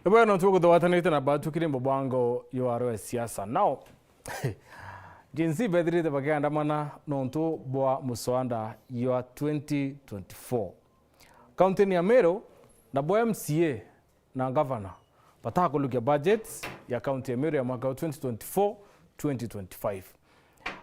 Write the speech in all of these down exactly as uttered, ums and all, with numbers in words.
Ni bwega nontu bwa kuthugatanite na batu kiri mubango jwa Arua ya Siasa. Now, Gen Z bethirite bakiandamana nontu bwa muswada jwa twenty twenty-four. Kaunti-ini ya Meru, nabo M C A na ngavana batakulukia budget ya kaunti ya Meru ya mwaka wa twenty twenty-four, twenty twenty-five.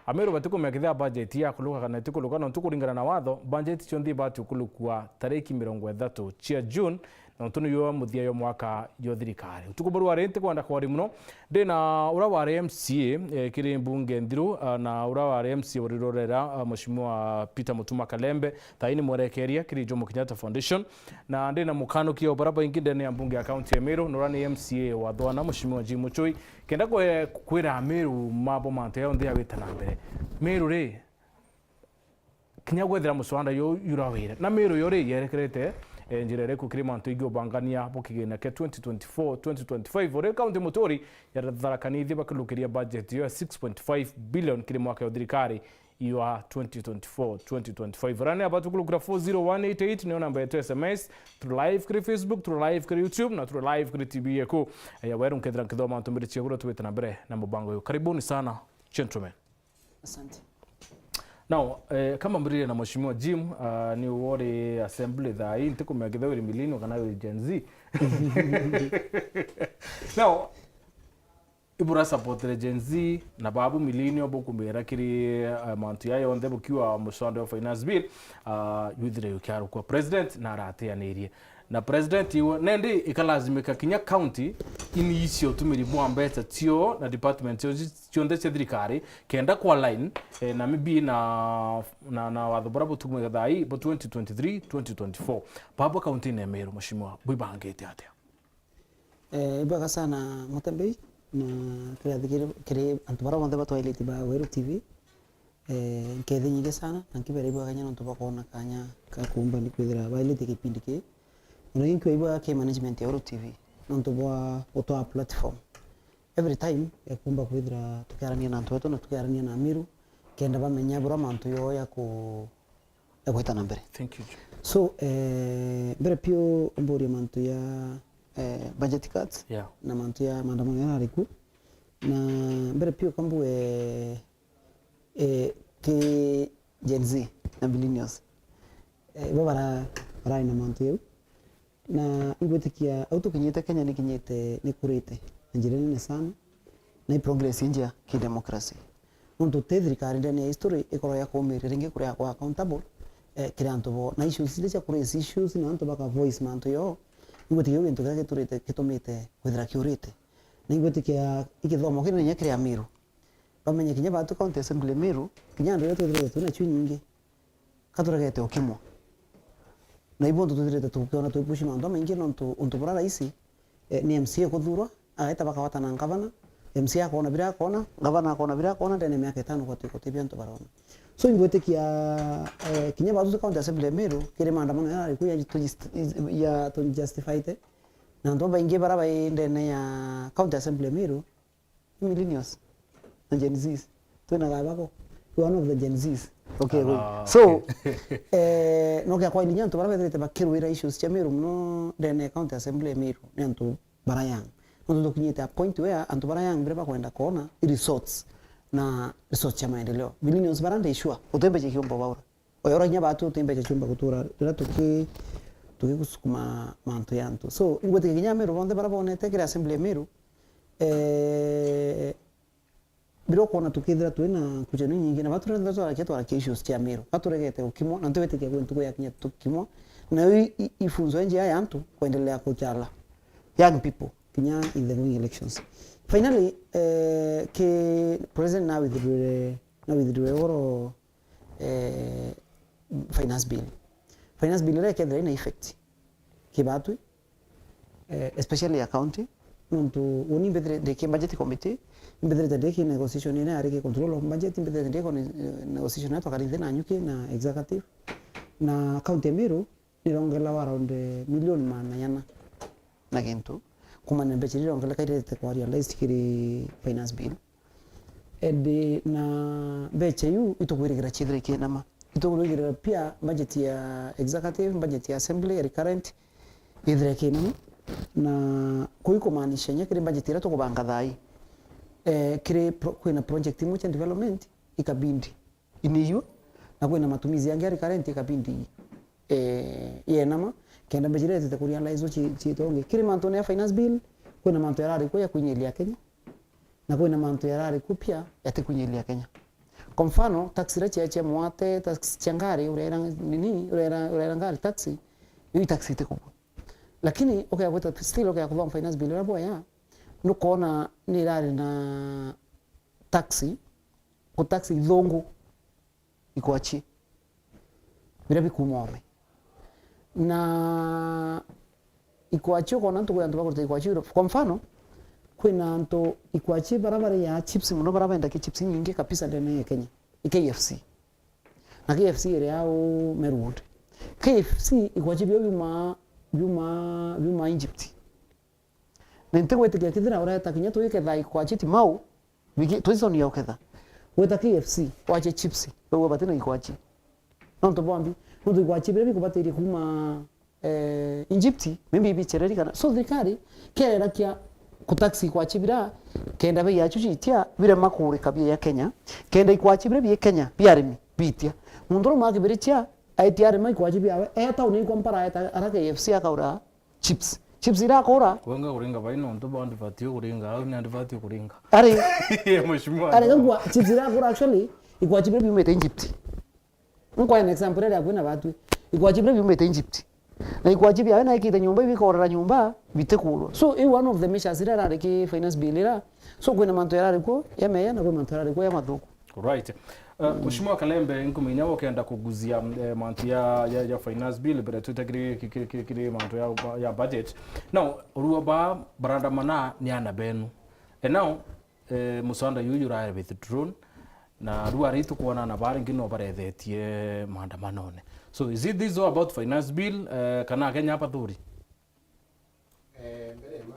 Ameru batikumenya kethira budget yakuluka kana itikuluka, nontu kuringana na watho, budget cionthe ibati ukulukua tariki mirongo ithatu cia June, nontu niyo muthia yo mwaka yo thirikari. Utuku buru wari ntikwenda kwari muno, ndi na ura wari M C A, eh, kiri mbunge nthiru, ah, na ura wari M C A wa Rurorera, ah, Mheshimiwa Peter Mutuma Kalembe, thaini mwerekeria kiri Jomo Kenyatta Foundation, na ndi na mukanukia o bara baingi ndene ya mbunge ya kaunti ya Meru, nura ni M C A wa Thwana, Mheshimiwa Jim Muchui. Kenda kwe-, kwira Ameru mabo mantu yonthe yawita na mbere. Meru ri, kinya gwethira muswada yo yurawire. Na Meru yo ri, yerekerete, eh, njira iriku kiri mantu ingi ubangania bukigina kia twenty twenty-four, twenty twenty-five. Uri kaunti muturi ya Tharaka Nithi bakilukiria budget yo ya six point five billion kiri mwaka yo thirikari ya twenty twenty-four, twenty twenty-five. Rani abatu kulukira four zero one eight eight, niyo namba yetu S M S. Turi live kiri Facebook, turi live kiri YouTube, na turi live kiri T V yeku ya Weru. Nkethira nkithoma ntumiri ciaku, tuwite na mbere na mubango uyu. Karibuni sana, gentlemen. Asante. Now, eh, kama mbirire na Mheshimiwa Jim, ah, ni wori assembly thaa ii, ntikumenya kethira wiri millennial kana wiri Gen Z. Now, ibura supportire Gen Z, na babu millennial bukumira kiri, eh, mantu ya yonthe bukiwa muswada wa finance bill, ah, yuthire yukiarukwa president na aratianirie. Na president iwe, nendi ikalazimika kinya county ini icio utumiri bwa mbeca cio na department cio ci-, cionthe cia thirikari, kenda kwa line, eh, na maybe na, na, na watho bura butumika thaa ii, bu twenty twenty-three, twenty twenty-four. Babo county-ini ya Meru, Mheshimiwa, bwibangite atia? Eh, ibwega sana Mutembei, na kirathi kiri, kiri antu bara bonthe batwailite ba Weru T V. Eh, nkethi nyingi sana, na nkibera ibwega kinya nontu bwa kwona kanya ka kuumba ni kwithira bailite kipindi ki. Ona ingi nkiwa ibwega ki management ya Weru T V, nontu bwa gutwaa platform. Every time, eh, kuumba kwithira tukiarania na antu betu na tukiarania na Ameru, kenda bamenya bura mantu yoo ya ku-, ya gwita na mbere. Thank you, Jim. So, eh, mbere piu mburie mantu ya, eh, budget cuts, yeah, na mantu ya maandamano yarariku. Na mbere piu kambue, eh, ki Gen Z na millennials, eh, ibo bara-, barari na mantu jau. Na ingwitikia au tukinyite Kenya nikinyite, nikurite na njira nene sana, na i progress injia ki democracy. Nontu ti thirikari ndene ya history ikorwa ya kuumirira ringi kuria kwa accountable, eh, kiri antu bo. Na issues iria cia kuraise issues na antu baka voice mantu yoo, ingwitikia iu gintu kiria giturite, gitumite kwithira kiurite. Na ingwitikia i kithomo kinene kiria Meru. Bamenye kinya batu County Assembly Meru, kinya andu iria twithirite twina cio nyingi, ka turegete ukimwa. Na ibu untu twithirite tukiona twipushi mantu jamaingi, nontu untu bura raisi, eh, ni M C A kuthurwa, ageta bakawatana na ngavana, M C A akona bira akona, ngavana akona bira akona, ndene ya miaka itano gwatuika uti bia antu barona. So, ingwitikia, eh, kinya batu County Assembly ya Meru, kiri maandamano yarariku ya tujust-, ya tujustified, na antu babaingi bara bai ndene ya County Assembly ya Meru, Millennials na Gen Zs. Twina gabako. You are one of the Gen Zs. Okay, good. Ah, so, okay. Eh, no kia kwaini kinya antu bara bethirite bakirwira issues cia Meru muno ndene ya County Assembly ya Meru ni antu bara young. Nontu tukinyite a point where antu bara young biria bakwenda kwona i results, na results cia maendeleo. Millennials bara ndi sure guti mbeca ikiumba baura. Oyo ura kinya batu uti mbeca ciumba gutura riria tuki-, tukigusukuma mantu ya antu. So, ingwitikia kinya Ameru bonthe bara bonete kiri Assembly ya Meru, eh, biria ukwona tukithira twina nkucanio nyingi, na batu turetha twarakia, twarakia issues cia Meru. Baturegete ukimwa, na ntiwitikia kwi ntuku yakinya tukimwa. Na i-, i-, ifunzo enjia ya antu kwendelea kuchala young people, kinya in the going elections. Finally, eh, ki president na withdraw, na withdraw ugoro eh, finance bill. Finance bill iria ikethira ina effect ki batwi, eh, especially ya county, nontu uni mbethire ndi ki budget committee, imbethirite ndi ki negotiation ina yari ki control of budget, imbethirite ndi ki ne-, eh, negotiation ya twakari nthi na nyuki na executive, na county ya Meru nirongelawa around, eh, milioni maana yana na gintu, kumania mbeca iria irongeleka iria ite kwa realized kiri finance bill. And, eh, na mbeca iu itugwirigira ciithire ikiinama. Itugwirigira pia budget ya executive, budget ya assembly, ya recurrent, yithire ikiinama. Na kuu ikumaanisha inya kiri budget iria tukubanga thaa ii, eh, kiri pro-, kwina project imwe cia development ikabindi iniiyue, na kwina matumizi yangi ya recurrent ikabindi, eh, yenama, kenda mbeca iria itite kurealize ci-, ciite ungi. Kiri mantune ya finance bill, kwina mantu yarari kuo ya kwinyiria Kenya, na kwina mantu yarari kuo pia yatikwinyiria Kenya. Kwa mfano, tax iria cia, cia mwate, tax cia ngari, urera nini, urera, urera ngari tax, iu i tax itikubua. Lakini ukea gwita still, ukea kuthoma finance bill iria bwaya, nukwona ni irari na tax, ku tax ithungu ikwachi biria bikuuma ome. Na ikwachi, ukona ntuku ya antu bakuruta ikwachi Europe. Kwa mfano, kwina antu ikwachi bara bariaa chips mono, bara bendagia chips inyingi kabisa ndene ya Kenya, i K F C. Na K F C iri au Meru Road. K F C ikwachi bio biuma, biuma, biuma Egypt. Na ntigwitikia kethira ureta kinya twiketha ikwachi Timau, bigi-, twiconia uketha. Wita K F C, wache chips, wauga bati na ikwachi. Nontu bwambi, nontu ikwachi biria bikubatirie kuuma, eh, Egypt, maybe ibichereri kana. So thirikari kererakia kutaxi ikwachi bira, kenda bei yachu citia, birema kuurika bia Kenya, kenda ikwachi biria bie Kenya, bia arimi, bitia. Muntu uria mwa kibirichia, aitia arima ikwachi biawe, eta unikwa mpara, eta ara K F C akaura chips. Chips irakura. Kwenga kuringa bai nontu bondi bati kuringa, au ni andi bati kuringa. Ari. Mheshimiwa. Ari gagua chips irakura actually, ikwachi biria biumite Egypt. Nkwa an example iria kwina batwi. Ikwachi biria biumite Egypt. Na ikwachi biawe na ikite nyumba, ibikorera nyumba, bitikurwa. So, i one of the measures iria irari ki finance bill ira. So, kwina mantu yarari kuo, ya meya, na kwi mantu yarari kuo, ya mathuku. Right. Uh, Mheshimiwa Kalembe, nkumenya ukenda kuguzia, eh, mantu ya, ya, ya finance bill, mbere twite kiri, kiri, kiri, kiri mantu ya, ya budget. Now, urua ba barandamana ni ana benu. And now, eh, muswada yuyu ura withdrawn, na riu ari tukwona ana baringi no barethetie maandamanone. So, is it this all about finance bill, eh, kana Akenya abathuri? Eh, mbere ma,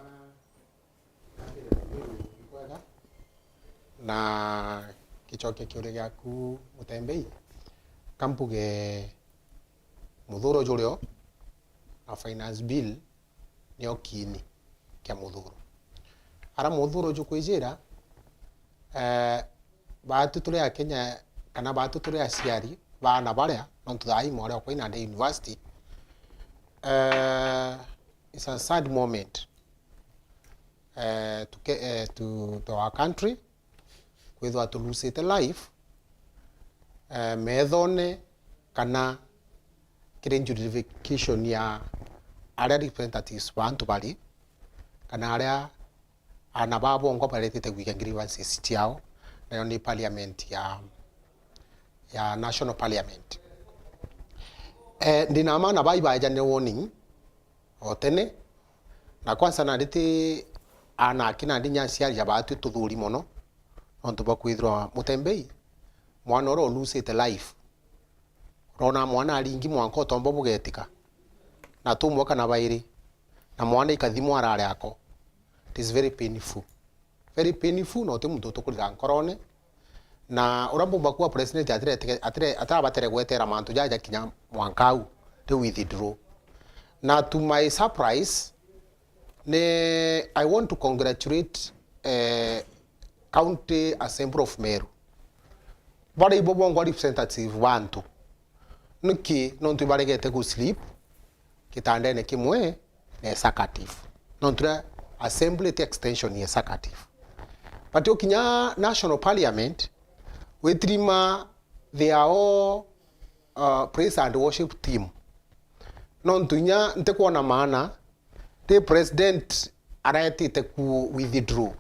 na gicokia kiuria giaku, Mutembei, kambuge muthuro jurio na finance bill nio kiini kia muthuro. Ara muthuro jukwijira, eh, baatu turi Akenya, kana baatu turi aciari, baana baria, nontu thaa ii mwana okwa ina ndi university, eh, it's a sad moment, eh, to ke-, eh, to, to our country, kwithirwa tulusite life, eh, methone kana kiri jurisdiction ya aria representatives ba antu bari, kana aria ana ba bongwa baretite gwikia grievances ciao, nayo ni parliament ya, ya national parliament. Eh, ndina maana bai baejane warning o tene, na kwanza nandi ti ana aki nandi nya aciari ja baatu tuthuri mono, nontu bwa kwithirwa Mutembei, mwana uria ulusite life, urona mwana aringi mwanka utomba bugetika, na tumwe kana bairi, na mwana ikathimwa arari ako. It is very painful. Very painful, na uti muntu utukurira nkorone. Na uria mbumba kuuga president atire-, atire-, atirabatere gwetera mantu jaja kinya mwanka au, riu withdraw. Na to my surprise, ni, I want to congratulate, eh, County Assembly of Meru. Baria ibo bongwa representative ba antu. Niki? Nontu ibaregete gu sleep gitandene kimwe na executive. Nontu ria assembly ti extension ya executive. But ukinya national parliament, witirima they are all, uh, praise and worship team. Nontu inya ntikwona maana, ti president aretite ku withdraw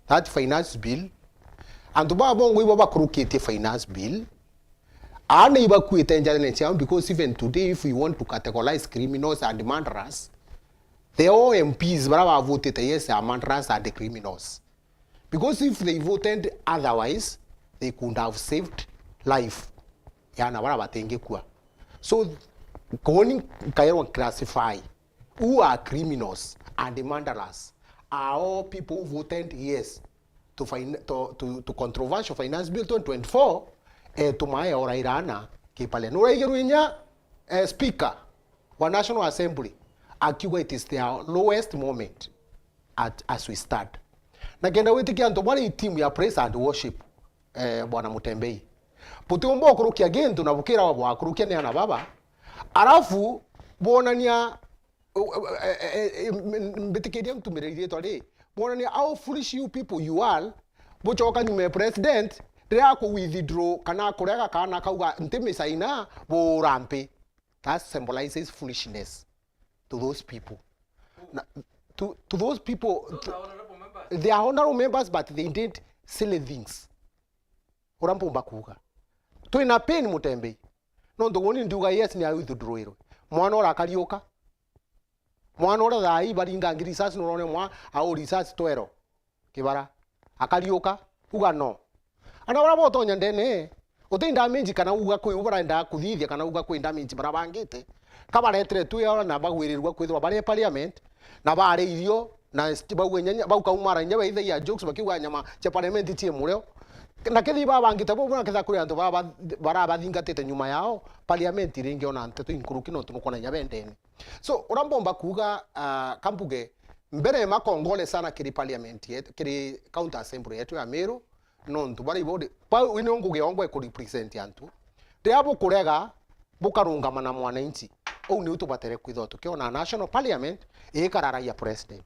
that finance bill. Antu baa bongwa ibo bakurukitie finance bill, aa ni ibakuite njarene ciao, because even today, if we want to categorize criminals and murderers, the all M Ps baria bavutite yes are murderers and criminals. Because if they voted otherwise, they could have saved life ya ana baria batingikua. So, koni nkairwa classify who are criminals and murderers are all people who voted yes to fin-, to, to, to controversial finance bill twenty twenty-four, eh, tumae oraira ana kipale. Nuraigirwe inya, eh, speaker wa National Assembly akiuga it is their lowest moment at, as we stand. Na kenda gwitikia antu bari team ya praise and worship, eh, Bwana Mutembei, butiumba ukurukia gintu na bukira bwakurukia ni ana baba, arafu bonania, eh, eh, eh, eh, mbitikiria ntumire ritwa ri, bonania how foolish you people you are, bucoka nyuma ya president riria aku withdraw kana kurega kana kauga nti misaina burampi. That symbolizes foolishness to those people. Na, to, to those people, to, they are honorable members, but they did silly things. Uria mpumba kuuga, twina pain Mutembei. Nontu guni ndiuga yes ni awithdrawirwe. Mwana uria akariuka. Mwana uria thaa ii baringangi risasi, nurone mwa au risasi twero kibara. Akariuka, uga no. Ana uria botonya ndene, uti damage kana uga kwi ubarenda kuthithia kana uga kwi damage barabangite. Kabaretere tu yao na bagwirirwa kwithirwa bari parliament, na bari irio, na st-, bauga inya, baukaumara inya baithagia jokes bakiuga nyama cia parliament cii murio. Na kethi babangite bo, bona ketha kuri antu bara-, barabathingatite nyuma yao, parliament iringi ona nteto inkuruki nontu nukwona inya bendene. So, uria mbomba kuuga, ah, kambuge, mbere makongole sana kiri parliament yetu, kiri county assembly yetu ya Meru, nontu baria ibo, bau ino ngugi yao ngwe ku represent antu. Riria bukurega, bukarungama na mwananchi. Uu niu tubatere kwithirwa tukiona national parliament ikararagia president.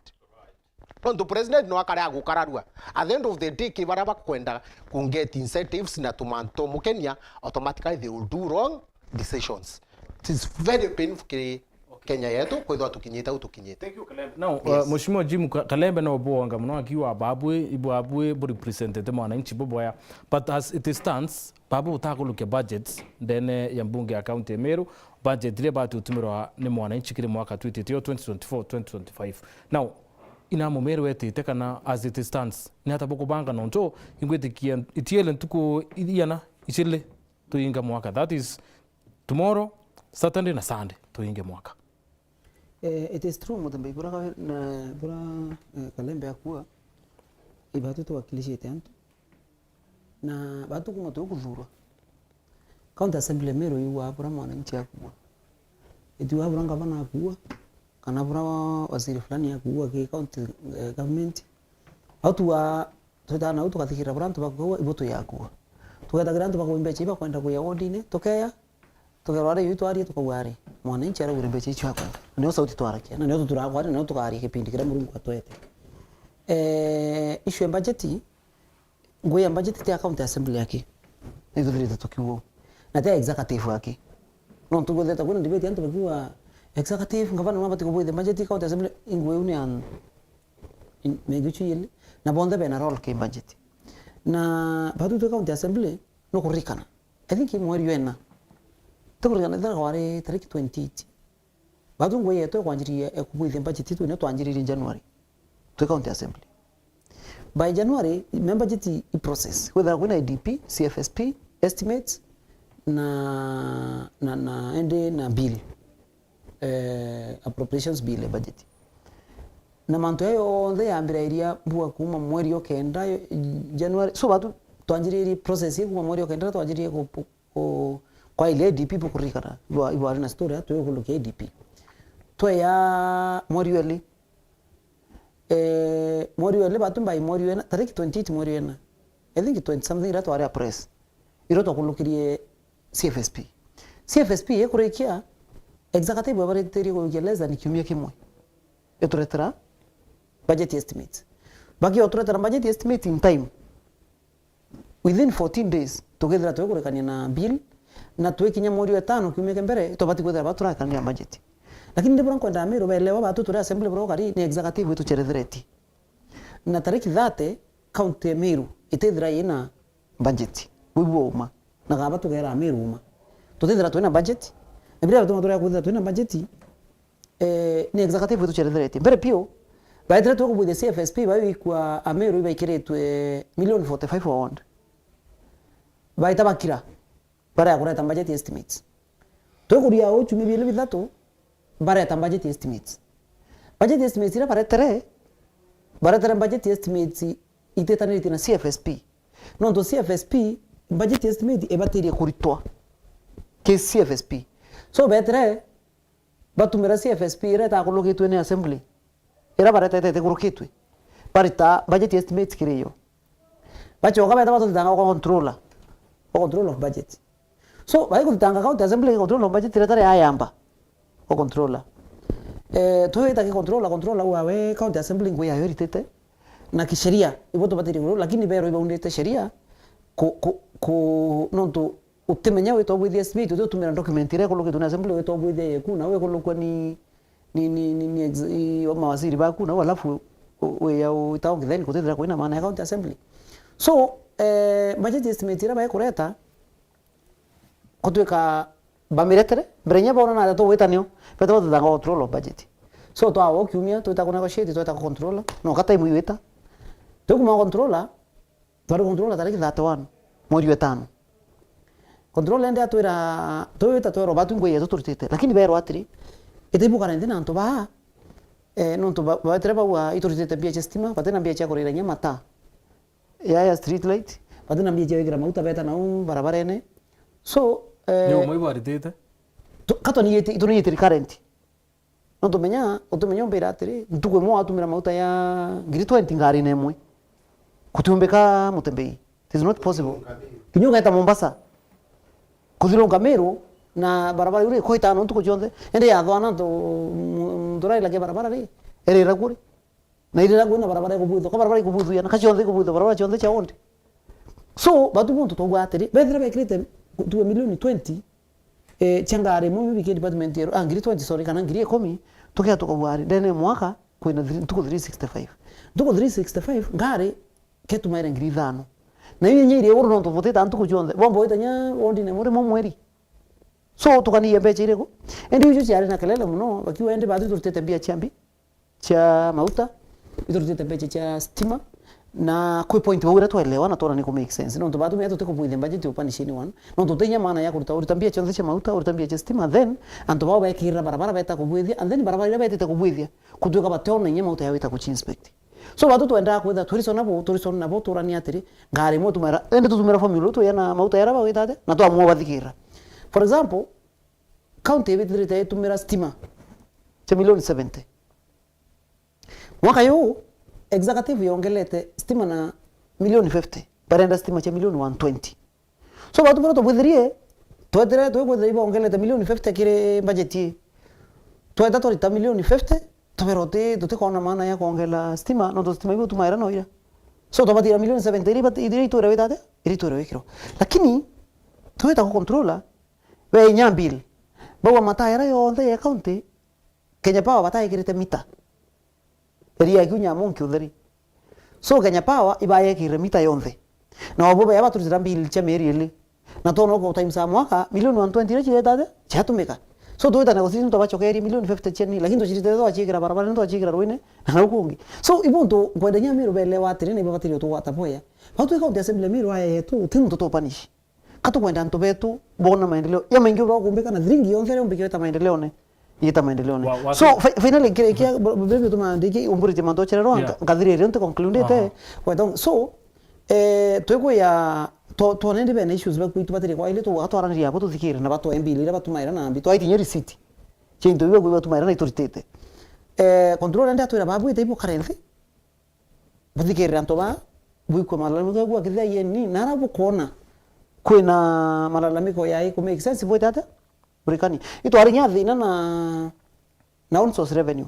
Nontu president no akare agukararua. At the end of the day, ki baria bakwenda ku get incentives na tumantu tumukenia, automatically they will do wrong decisions. It is very painful kiri Kenya yetu kwithirwa tukinyite au tukinyite. Thank you, Kalembe. Now, uh, Yes. Mheshimiwa Jim Ka-, Kalembe no bwonga muno akiuga babwe, ibwabwe bu representete mwananchi bubwaya. But as it stands, babu butakurukia budgets ndene ya mbunge ya county ya Meru, budget iria ibati gutumirwa ni mwananchi kiri mwaka twitite yo twenty twenty-four, twenty twenty-five. Now, ina Mumeru wetite kana as it stands, ni ata bukubanga nontu ingwitikia itiele ntuku igana icili tuinga mwaka. That is tomorrow, Saturday na Sunday tuinge mwaka. Eh, it is true, Muthemba, bura ka-, na, bura, eh, Kalembe akua, ibatu tuwakilishite antu. Na batu kuma tukuthurwa. County Assembly Meru iwa bura mwananchi akua. Itiwa bura ngavana akua, kana bura wa-, waziri fulani akua ki county, eh, government. Au tuwa, twitaga nau tukathikirira bura antu bakua, ibo tuyakua. Tugetagira antu bakua mbecha iba kwenda kuya wodine, tukeya, tukerwa ari yu twarie, tukauga ari, mwananchi araugire mbecha icio akwenda. Na nio sauti twarakia, na nio tuturaga kwari, na nio tukaria kipindi kiria Murungu atwete. Eh, issue ya budget, Ngui ya budget ti ya county assembly aki. Nithuthirite tukiuga uu. Na ti ya executive aki. Nontu bwetheta kwina debate antu bakiuga executive, ngavana no abati kubwithia budget, county assembly, ingui iu ni ya, in, megi icio iili. Na bonthe bena role ki budget. Na batu twi county assembly, no kuririkana. I think mweri wena. Ti kuririkana ethira kwari tariki twenty-eight. Batu ngui yetu ikwanjiriria, ikubwithia budget yetu ino twanjiririe January. Twi county assembly. By January, me budget i process. Kwithira kwina A D P, C F S P, estimates, na, na, na, ende na bill. Eh, appropriations bill ya budget. Na mantu aya yonthe yambirairia mbua kuma mweri o kenda, January. So, batu twanjiririe process ii kuma mweri o kenda, twanjiririe ku, ku, ku, kwa ile A D P bukuririkana. Ibwa-, ibwari na story ya twikulukia A D P. Tweya mweri weli. Eh, mweri weli batu mbai mweri wena, tariki twenty-eight mweri wena. I think twenty something ira twari a press. Iro twakulukirie C F S P. C F S P ikurikia, executive babaritirie kurukia less than kiumia kimwe. Ituretera budget estimate. Bakioturetera budget estimate in time. Within fourteen days, tukethira twikurekania na bill, na twikinya mweri wa itano kiumia kia mbere, tubati kwithira ba turarekania budget. Lakini ndi bura nkwenda Amiru baelewa, batu turi assembly bura ukari, ni executive itucheretheretie. Na tariki thirty, county ya Meru itithira ina budget. Wigua uma. Na kaba tugera Amiru uma. Tutithira twina budget. Na biria bituma turia kwithira twina budget, eh, ni executive itucheretheretie. Mbere piu, baitire twikubwithia C F S P, bai wikua Amiru ibaikiritwe million forty-five ward. Baita bakira. Barega kureta budget estimates. Twikuria uu ciumia biili bithatu, bareta budget estimates. Budget estimates iria baretere, baretere budget estimates ititaniritie na C F S P. Nontu C F S P, budget estimate ibatirie kuritwa ki C F S P. So, betere, batumira C F S P iria itakurukitwe ni assembly, iria baretete itikurukitwe, barita budget estimate kiri yo. Bachoka beta batuthitanga kwa controller, kwa controller of budget. So, bai kuthitanga county assembly, controller of budget iria tari ayamba, kwa controller. Eh, twita ki controller, controller uga we county assembly ngui yayo iritite na kisheria, ibo tubatirie kuru, lakini bero ibaundite sheria ku, ku, ku, nontu utimenya wita ubwithia estimate, uti utumira document iria ikurukitwe ni assembly wita ubwithia yeku, na we ikurukwa ni, ni, ni, ni, ni ex-, i, mawaziri baku, na we alafu u-, wia wita ungi, then kutithira kwina maana ya county assembly. So, eh, budget estimate iria baikureta, gutwika bamiretere, mbere inya boona na tugwita nio, beta batuthanga control of budget. So, twawa kiumia, twita ku negotiate, twita ku controller, no ka time igwita. Tukuma controller, twari controller tariki thirty-one, mweri wa itano. Controller ende atwira, twita twerwa batu ngui yetu turutite, lakini berwa atiri, itibuka na nthi na antu baa, eh, nontu ba-, baetire bauga iturutite mbia cia stima, batina mbia cia kurira inya mataa ya, ya street light, batina mbia cia gwikira mauta beta nau barabarene. So, eh, ni umwe ibaritite? Tu-, ka tuniite, tuniite current. No tumenya, utumenya umbira atiri, ntuku imwe watumira mauta ya ngiri twenty ngarine imwe. Kutiumbika mutembei. It is not possible. Kinya ugeta Mombasa. Kuthirunka Meru na barabara iu ri, kwa itano ntuku cionthe. Ende yathwana ntu, mu-, muntu urairagia barabara ri, erira kuri. Na irira kwina barabara ikubwithwa, ka barabara ikubwithwa na ka cionthe ikubwithwa, barabara cionthe cia ward. So, batu buntu twauga atiri, bethira bekirite tuwe milioni twenty, eh, cia ngari imwe bibike department yeru, ah, ngiri twenty, sorry, kana ngiri ikumi, tukea tukauga ari, ndene ya mwaka, kwina three, ntuku three sixty-five. Ntuku three sixty-five, ngari, ketumaire ngiri ithano. Na iu inya iri iguru nontu butita ntuku cionthe, bomba wita inya ward-ine imwe rimwe mweri. So, tukaniia mbecha iriku? Indi icio ciari na kelele muno, bakiuga indi batu turutite mbia cia mbi. Cia mauta, iturutite mbecha cia stima, na kwi point bau iria twaelewa na twona ni ku make sense. Nontu batu mea tutikubwithia budget upanishini one, nontu utinya maana ya kuruta, uruta mbia cionthe cia mauta, uruta mbia cia stima, then antu bao bekirira barabara beta kubwithia, and then barabara iria betite kubwithia, kutwika bationa inya mauta yao ita kuci inspect. So batu twendaa kwitha turisona bo, turisona nabo, turania atiri, ngari imwe tumera, indi tutumira formula, twiyana mauta yara bagwita atia, na twamua bathikirira. For example, county ibithirite itumira stima cia milioni seventy. Mwaka yu, executive yongelete stima na milioni fifty. Barenda stima cia milioni one twenty. So, batu baria tubwithirie, twetire twikwithira ibongelete milioni fifty kiri budget ii. Tweta twarita milioni fifty, tubera uti, tutikona maana ya kwongela stima, nontu stima ibu tumaira no ira. So, twabatira milioni seventy iria ibati-, iria itwire wita atia? Iria itwire wikirwa. Lakini, twita ku controller, we inya bill. Bauga mataa yara yonthe ya county, Kenya Power bataikirite mita. Area ya Kiunya Monki utheri. So Kenya Power ibayekirire mita yonthe. Na obo bea baturutira bill cia mieri ili. Na twona uko times a mwaka, milioni one twenty iria ciretate, ciatumika. So twita negotiation twabachokerie milioni fifty cieni, lakini tuciritete twaciikira barabara, ni twaciikira rwine, na nau kungi. So ibuntu nkwenda inya Meru belewa atiri, na ibabatiri utugwata bwea. Batwika county assembly Meru aya yetu, ti muntu tupanish. Ka tukwenda antu betu boona maendeleo jamaingi uria ukumbika na thiringi yonthe iria umbike wita maendeleone, yita maendeleone. Wa-, wa-, So, fi-, finally, kiri kia, b-, b-, bituma ndiki umburitie mantu ochererwa, Yeah. nka-, nkathiriria nti concludete. Aha. Weta, so, eh, twikuya, twa-, twona indi bena issues baku itubatirie kwa ile tu-, gatwaraniria abo tuthikire na batwa M B iria batumaira na mbi. Twaiti inya receipt. Cia into iria batumaira na ituritite. Eh, controller ndi atwira babu ite ibo kare nthi. Buthikirire antu baa, bwikue malalamiko jaku akithia yeni, nara bukwona kwina malalamiko ya iku make sense, bwite atia? Burikani. Itwari nya thina na, na own source revenue.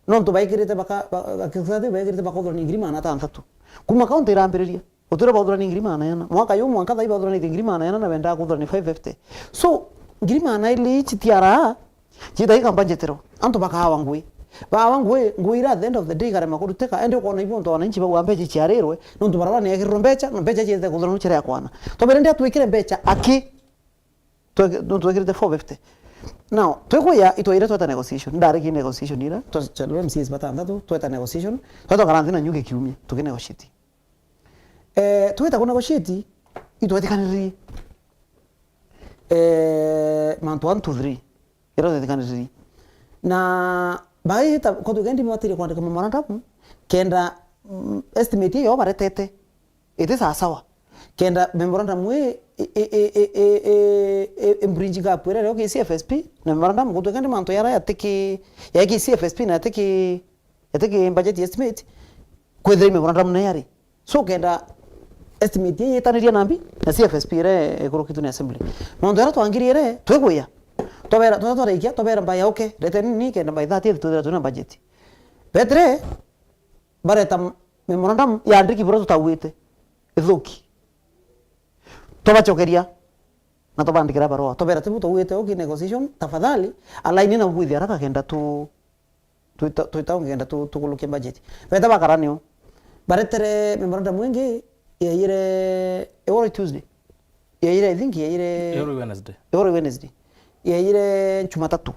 Nontu baikirite baka-, ba-, ba-, executive baikirite bakathurania ngiri magana atanthatu. Kuma county irambiriria, utwire bauthurania ngiri magana jana. Mwaka yu mwanka thai bauthuranite ngiri magana jana na bendaa kuthurania five fifty. So, ngiri magana ili ici tiaraa, Ciita ii kamba njetero, antu bakaawa ngui. Baawa ngui, ngui ira at the end of the day ikarema kurutika, indi ukoona ibu ntu wananchi bauga mbecha iciarirwe, nontu barabara ni yekirirwe mbecha, na mbecha ciete kuthura nuchera ya kwana. Twabere ndi atwikire mbecha aki. Tweke-, nontu twekirite four fifty. Now, twikuya itwaire tweta negotiation. Ndariki negotiation ira, twa-, twa-, M C As batanthatu, tweta negotiation. Tweta karanthi na nyuki kiumia, tukinegotiate. Eh, tweta kunegotiate, itwetikaniririe. Eh, mantu one, two, three. Ira twetikaniririe. Na baita, ko tugendi batire kwandika memorandum, kenda, mm, estimate iyo baretete. Iti sawa sawa. Kenda memorandum ii i, i, i, i, i, i, i bridge gap iria iri ki C F S P na memorandum, gutwika ndi mantu yara yatiki, ya ki C F S P na yatiki, yatiki budget estimate, kwithira i memorandum na yari. So kenda estimate ii yitaniria na mbi na C F S P iria ikurukitwe ni assembly. Mantu yara twangiriire twigwia. Twabera, twa-, twarikia, twabera by, okay, reteni ni kenda by thirtieth twithira twina budget. Betire, bareta memorandum yandiki buria tutauite, ithuki. Twabacokeria na tubandikira barua. Twabera, tibu tauite uki negotiation, tafadhali, alaini na bwithia haraka kenda tu, twita, twita ngenda tu, tukulukia budget. Beta bakara nio. Baretere memorandum ingi, yaiyire, eworo Tuesday. Yaiyire, I think, yaiyire Eworo Wednesday. Eworo Wednesday. Yaiyire Jumatatu.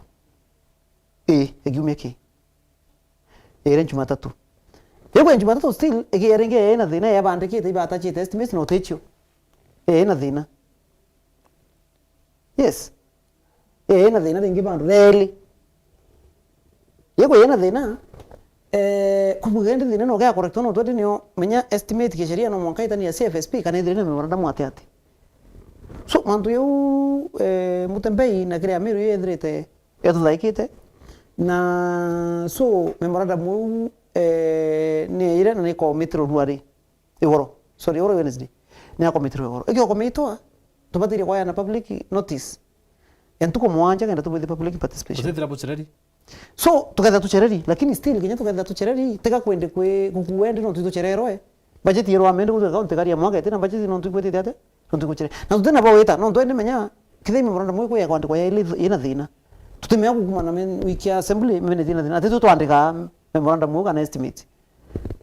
Ii, ya kiumia ki. Yaiyire Jumatatu. Yegwe Jumatatu still, igiya ringi yaina thina, yabandikite, ibatachite estimates na utichio. Yaina thina. Yes. Yaina thina ringi bandu, really. Yegwe yaina thina, eh, kubuga ndi thina no gea correct no twende nio, menya estimate kisheria no mwanka itani ya C F S P kana ithire na memorandum ati ati. So, mantu yau, eh, Mutembei na kiri Amiru yethirite yatuthaikite. Na so, memorandum uu, eh, ni ire na ni committed ruari. Igoro. Sorry, igoro Wednesday. Ni ya committed igoro. Ikio committed, tubatirie kwayana public notice ya ntuku mwanja kenda tubwithie public participation. Utetira buchereri? So, tukethira tuchereri, lakini still, kinya tukethira tuchereri, teka kwende kwi, gukuendi no tuchererwe. Budget yerwa amende gutu account kari ya mwaka ete na budget no tukwetete ate? No tukuchere. Na tutina bawita, no twende menya, kithimi memorandum iko ya kwandikwa ya ile ina thina. Tutimea gukumana men-, wiki ya assembly, mene thina thina. Ati tu twandika memorandum kana estimate.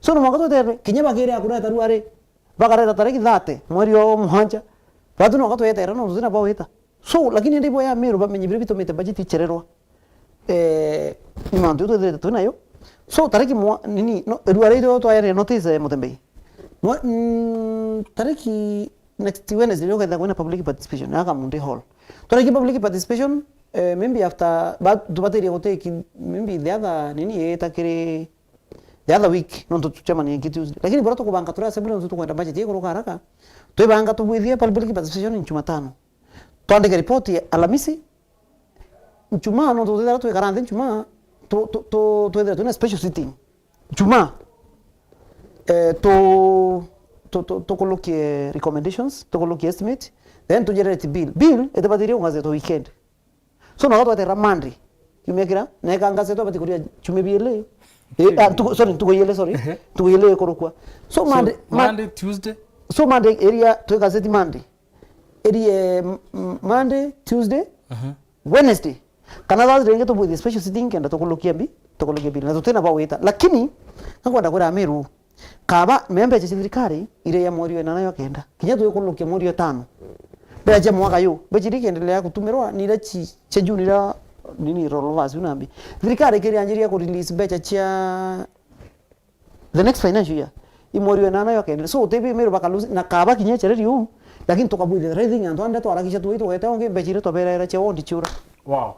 So, no mwaka tuterwe, kinya bakire akureta ruari, bakareta tariki thirty, mweri o mwanja. Batu no katwetera, no tutina bawita. So, lakini ndi bo ya Meru bamenye biria bitumite budget ichererwa. Eh, ni mantu twithirite twinayo. So, tariki mwa-, nini, no, ruari ito twayane notice, eh, Mutembei. Mwa-, mm, tariki next Wednesday, ndio ketha kwina public participation, ya Kamundi Hall. Tariki public participation, eh, maybe after, but tubatirie guteki, maybe the other, nini, itakiri the other week, nontu tucemanie ingi Tuesday. Lakini bora tukubanga turi assembly, nontu tukwenda budget ikuruka haraka. Twibanga tubwithie public participation Jumatano. Twandike report ya Alhamisi, Njumaa, nontu twithira twikara nthi Njumaa, tu-, tu-, tu-, twithira twina special sitting. Njumaa, eh, tu-, tu-, tu-, tukulukie recommendations, tukulukie estimate, then tugenerate bill. Bill itibatirie kungazetwa weekend. So, no twetera Monday, kiumia kira, na ikangazetwa bati kuria kiumia biili. Eh, ah, ntuku, sorry, ntuku iili, sorry. Ehe. Ntuku iili ikurukua. So, So, Monday, Mon-, Monday, Tuesday? So, Monday iria twigazeti Monday. Irie, m-, m-, Monday, Tuesday, Aha. Wednesday. Kana Thursday ringi tubwithie special sitting kenda tukulukia mbi, tukulukia bill. Na tutina bawita. Lakini, nkwenda kwira Amiru, kaba, me mbecha cia thirikari, iria ya mweri wa inana yo kenda. Kinya twikulukia mweri wa itano. Mbecha cia mwaka yu, mbecha iria ikiendelea gutumirwa, ni iria ci-, cia June iria, nini, rollovers, unambi. Thirikari ikirianjiria ku release mbecha cia the next financial year, i mweri wa inana yo kenda. So, utebi Meru baka lose, na kaba kinya chereri uu, lakini tukabwithia raising antu ande twarakisha tuwe tugete onge mbecha iria twaberera cia wondi ciura. Wow.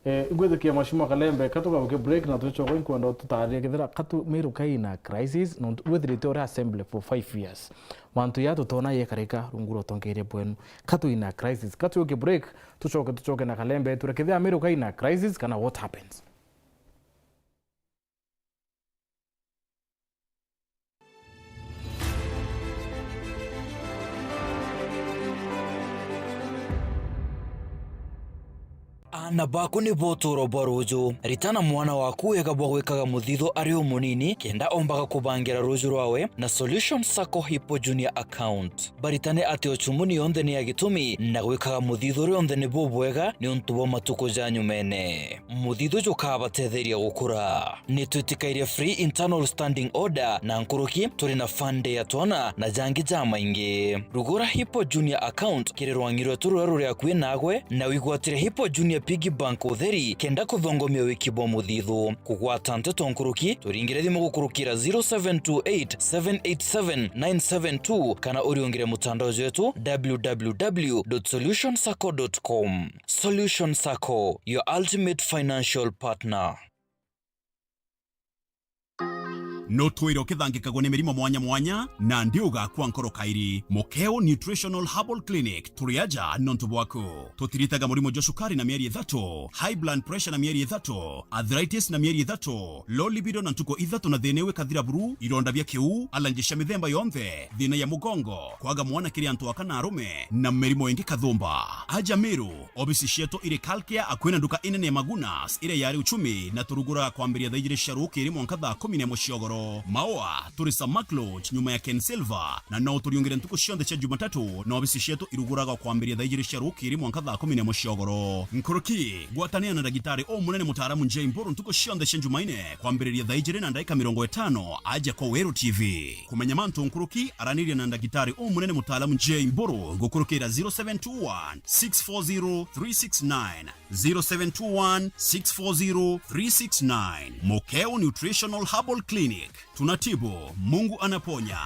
Eh, ingwithikia Mheshimiwa Kalembe, ka tugaruke break na twicoka inkwenda ututarie kethira ka tu Meru kai na crisis, nontu withirite uri assembly for five years. Mantu ya tutona yekarika rungu rwa utongeria bwenu. Ka twi na crisis, ka twiuke break, tucoke, tucoke na Kalembe, ture kethira Meru kai na crisis kana what happens. Aana baku nibo utuuro bwa ruuju. Ritana mwana waku wega bwa gwikaga muthithu ari o munini, kenda ombaga kubangira ruuju rwawe na Solution Sacco Hippo Junior Account. Baritane ati ucumuni yonthe ni ya gitumi, na gwikaga muthithu rionthe ni bubwega niuntu bwa matuku ja nyumene. Muthithu jukabatetheria gukura. Ni twitikairie free internal standing order na nkuruki, turi na fund ya twana na jangi jamaingi. Rugura Hippo Junior Account kiri rwang'i rwetu ruria ruri akui nagwe, na wigwatire Hippo Junior Piggy Bank utheri, kenda kuthongomia wiki bwa muthithu. Kugwata nteto nkuruki, turingire thimu gukurukira zero seven two eight, seven eight seven, nine seven two, kana uriungire mutandao jwetu, w w w dot solution sacco dot com. Solution Sacco, your ultimate financial partner. Nutwire ukithangikagwa ni mirimo mwanya mwanya, na ndi ugakua nkoro kairi. Mukeo Nutritional Herbal Clinic, turi aja nontu bwaku. Tutiritaga murimo jwa cukari na mieri ithatu, high blood pressure na mieri ithatu, arthritis na mieri ithatu, low libido na ntuku ithatu na thina iu ikathira buru, ironda bia kiu, allergy cia mithemba yonthe, thina ya mugongo, kwaga mwana kiri antu aka na arume, na mirimo ingi kathumba. Aja Meru, obisi cietu iri Kalkia, akui na nduka inene ya Magunas, iria yari Uchumi, na turuguraga kwambiria thaa ijiri cia rukiri mwanka thaa kumi na imwe cia ugoro. Maua, turi Samak Lodge, nyuma ya Ken Silver, na no uturiungire ntuku cionthe cia Jumatatu, na obisi cietu iruguraga kwambiria thaa ijiri cia rukiri mwanka thaa kumi na imwe cia ugoro. Nkuruki, gwatanira na ndagitari umunene mutaaramu Jay Mburu ntuku cionthe cia Jumaine, kwambiriria thaa ijiri na ndaika mirongo itano, aja kwa Weru T V. Kumenya mantu nkuruki, araniria na ndagitari umunene mutaaramu Jay Mburu gukurukira zero seven two one, six four zero, three six nine, zero seven two one, six four zero, three six nine. Mukeo Nutritional Herbal Clinic. Tunatibu, Mungu anaponya.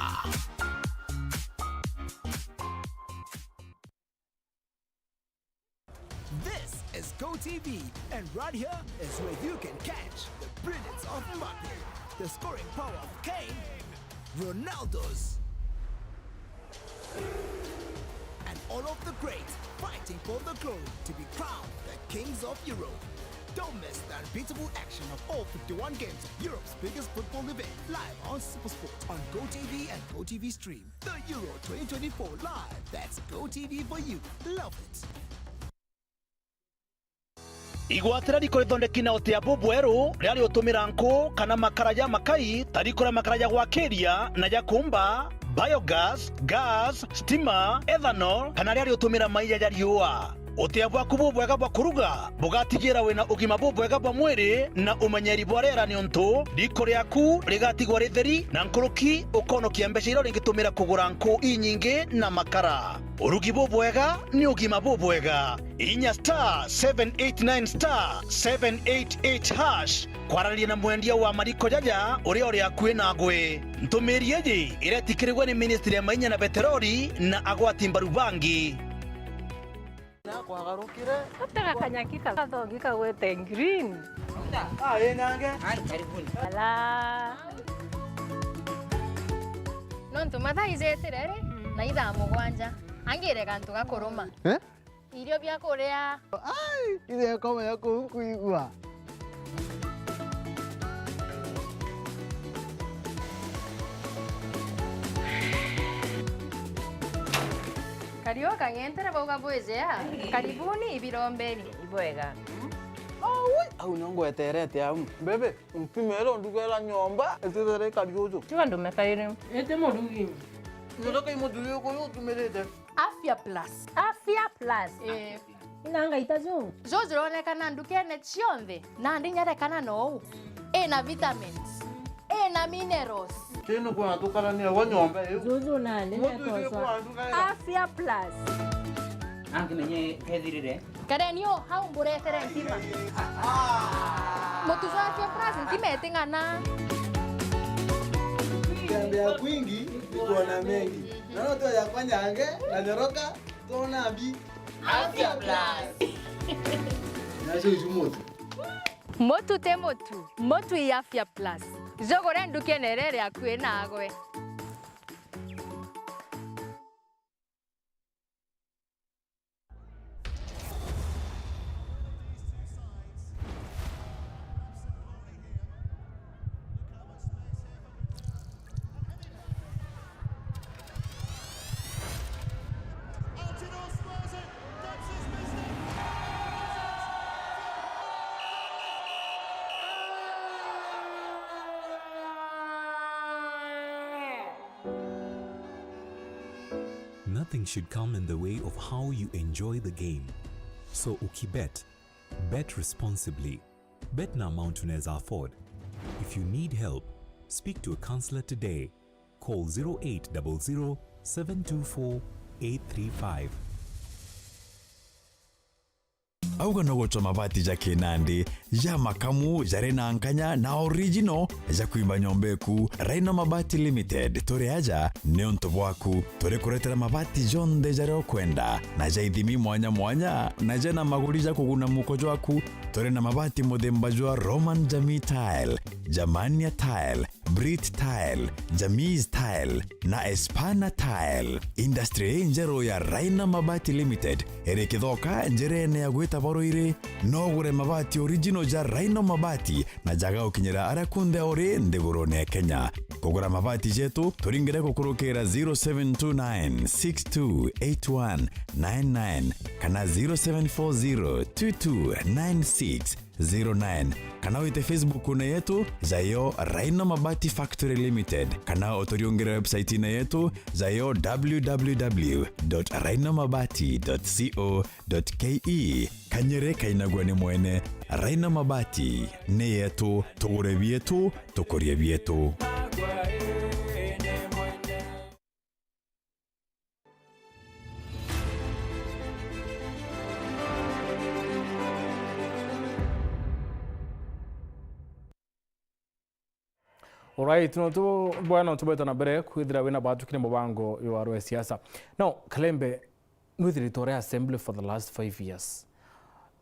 This is Go T V, and right here is where you can catch the brilliance of Mbappe, the scoring power of Kane, Ronaldo's, and all of the greats fighting for the glory to be crowned the kings of Europe. Don't miss the unbeatable action of all fifty-one games, Europe's biggest football event, live on SuperSport on Go T V and Go T V Stream. The Euro twenty twenty-four live. That's Go T V for you. Love it. Igwatira riko rithondeki na utia bubweru riria riutumira nku kana makara ja makai, ta riko ria makara ja gwakiria na ja kumba, biogas, gas, stima, ethanol, kana riria riutumira maija ja riua. Utia bwaku bubwega bwa kuruga bugatigira wina ugima bubwega bwa mwiri na umenyeri bwa riera, niuntu riko riaku rigatigwa ritheri na nkuruki, ukonokia mbeca iria uringitumira kugura nku inyingi na makara. Urugi bubwega ni ugima bubwega. Inya star seven eight nine star seven eight eight hash kwaraniria na mwendia wa mariko jaja uria uri akui nagwe. Ntumiri iji iretikirigwe ni Ministry ya Mainya na Peteroli na agwati mbaru bangi. Nakwagarukire. Gutega kanyaki ka-, gathogi kagwete green. Ah, ĩ nange. Ala. Nontu mathaa ijitire ri, na ithaa mugwanja. Angire gantu ga kuruma. Eh? Irio bia kuria. Ai, ithe akoma ya kuu nkuigua. Kario kang'entere bauga bwijea. Karibuni ibirombeni. Ibwega. Aui, au nio ngweterete au. Bebe, mpimero ndugera nyomba, itithere kariuju. Tiga ndume kairi. Ite murugi. Nyotoka imuthuri uyu utumirite. Afya Plus. Afya Plus. Eh. Ina ngaita ju? Ju juronekana ndukene cionthe, nandi nyarekana nou. Ina vitamins. Ina minerals. Kinu kwona tukarania gwa nyomba iu. Juju nandi. Mutu icio nekoswa. Afya Plus. Angimenye kethirire. Kareni u hau mburetere ntima. Mutu jwa Afya Plus ntima iting'ana. Kutembea kwingi ni kuona mengi. Naona tu yakwa nyange na nyoroka, tuona mbi. Afya Plus. Nacio icu mutu. Mutu ti mutu, mutu i Afya Plus. Jugure ndukene iria iri akui nagwe. Nothing should come in the way of how you enjoy the game. So ukibet, bet responsibly. Bet na amount unaweza afford. If you need help, speak to a counselor today. Call zero eight double zero, seven two four, eight three five. Auga no gucwa mabati ja kinandi, ja makamu, jari na nkanya na original, ja kwimba nyomba eku. Rhino Mabati Limited, turi aja niuntu bwaku. Turi kuretera mabati jonthe jaria ukwenda, na ja ithimi mwanya mwanya, na jena maguri ja kuguna muko jwaku. Turi na mabati muthemba jwa Roman Jamii Tile, Germania Tile, Brit Tile, Jamis Tile na Espana Tile. Industry injeru ya Rhino Mabati Limited iri Kithoka, njerene ya gwita Boruiri, no ugure mabati original ja Rhino Mabati na jaga gukinyira aria kunthe uri nthigurune ya Kenya. Kugura mabati jetu, turingire gukurukira zero seven two nine six two eight one nine nine kana zero seven four zero two two nine six zero nine, kana wite Facebook-une yetu jayo Rhino Mabati Factory Limited, kana uturiungire website-ine yetu jayo w w w dot rhino mabati dot co dot k e. Kanyere kainagua ni mwene. Rhino Mabati ni yetu, tugure bietu, tukurie bietu. Alright, no tu bwana, no tubeta na mbere kwithira wina batu kiri mubango yo arwe siasa. No, Kalembe, nwithiritwe uri assembly for the last five years.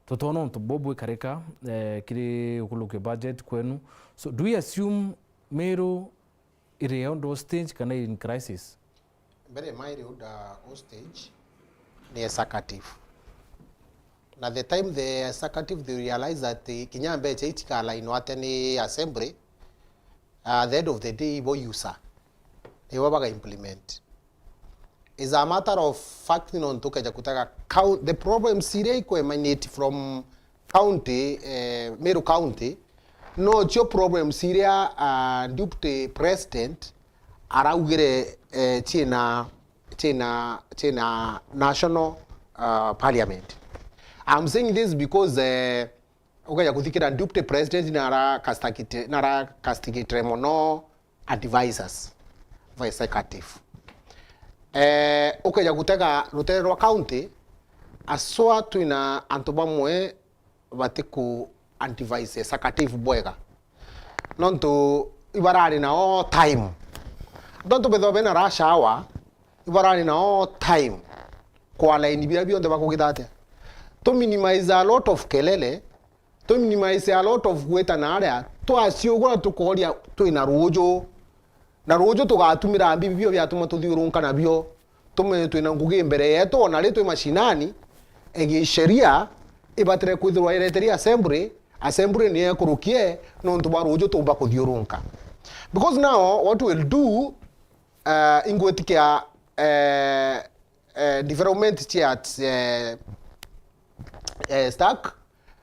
Tutona untu bubu ikarika, eh, kiri ukuluke budget kwenu. So, do we assume Meru iri under hostage kana iri in crisis? Mbere ma iri under hostage ni executive. Na the time the executive they realize that, eh, kinya mbecha ici cikalainwa ate ni assembly, uh, at the end of the day, ibo user. Nibo baga implement. Is a matter of fact, nontu ukeja kutega count, the problems iria ikwe emanate from county, eh, Meru County, nocio problems iria, ah, deputy president araugire, eh, ciina, ciina, ciina national, ah, parliament. I'm saying this because, eh, ukeja kuthikira deputy president nara castigate, nara castigate mono advisors for executive. Eh, ukeja gutega rutere rwa county, aswa twina antu bamwe batiku advise executive bwega. Nontu ibarari na all time. Nontu bethawa bena rush hour, ibarari na all time. Kwa line biria bionthe bakugita atia? To minimize a lot of kelele, to minimize a lot of gwita na aria, twaciugura tukoria twina ruuju. Na ruuju tugatumira mbibi bio biatuma tuthiurunka nabio. Tumenye twina ngugi mbere yetu, ona ri twi mashinani, egi sheria ibatire kwithirwa ireteria assembly, assembly ni ekurukie nontu bwa ruuju tuumba kuthiurunka. Because now what we'll do, uh, ingwitikia, uh, eh, development cia at, eh, eh, stack,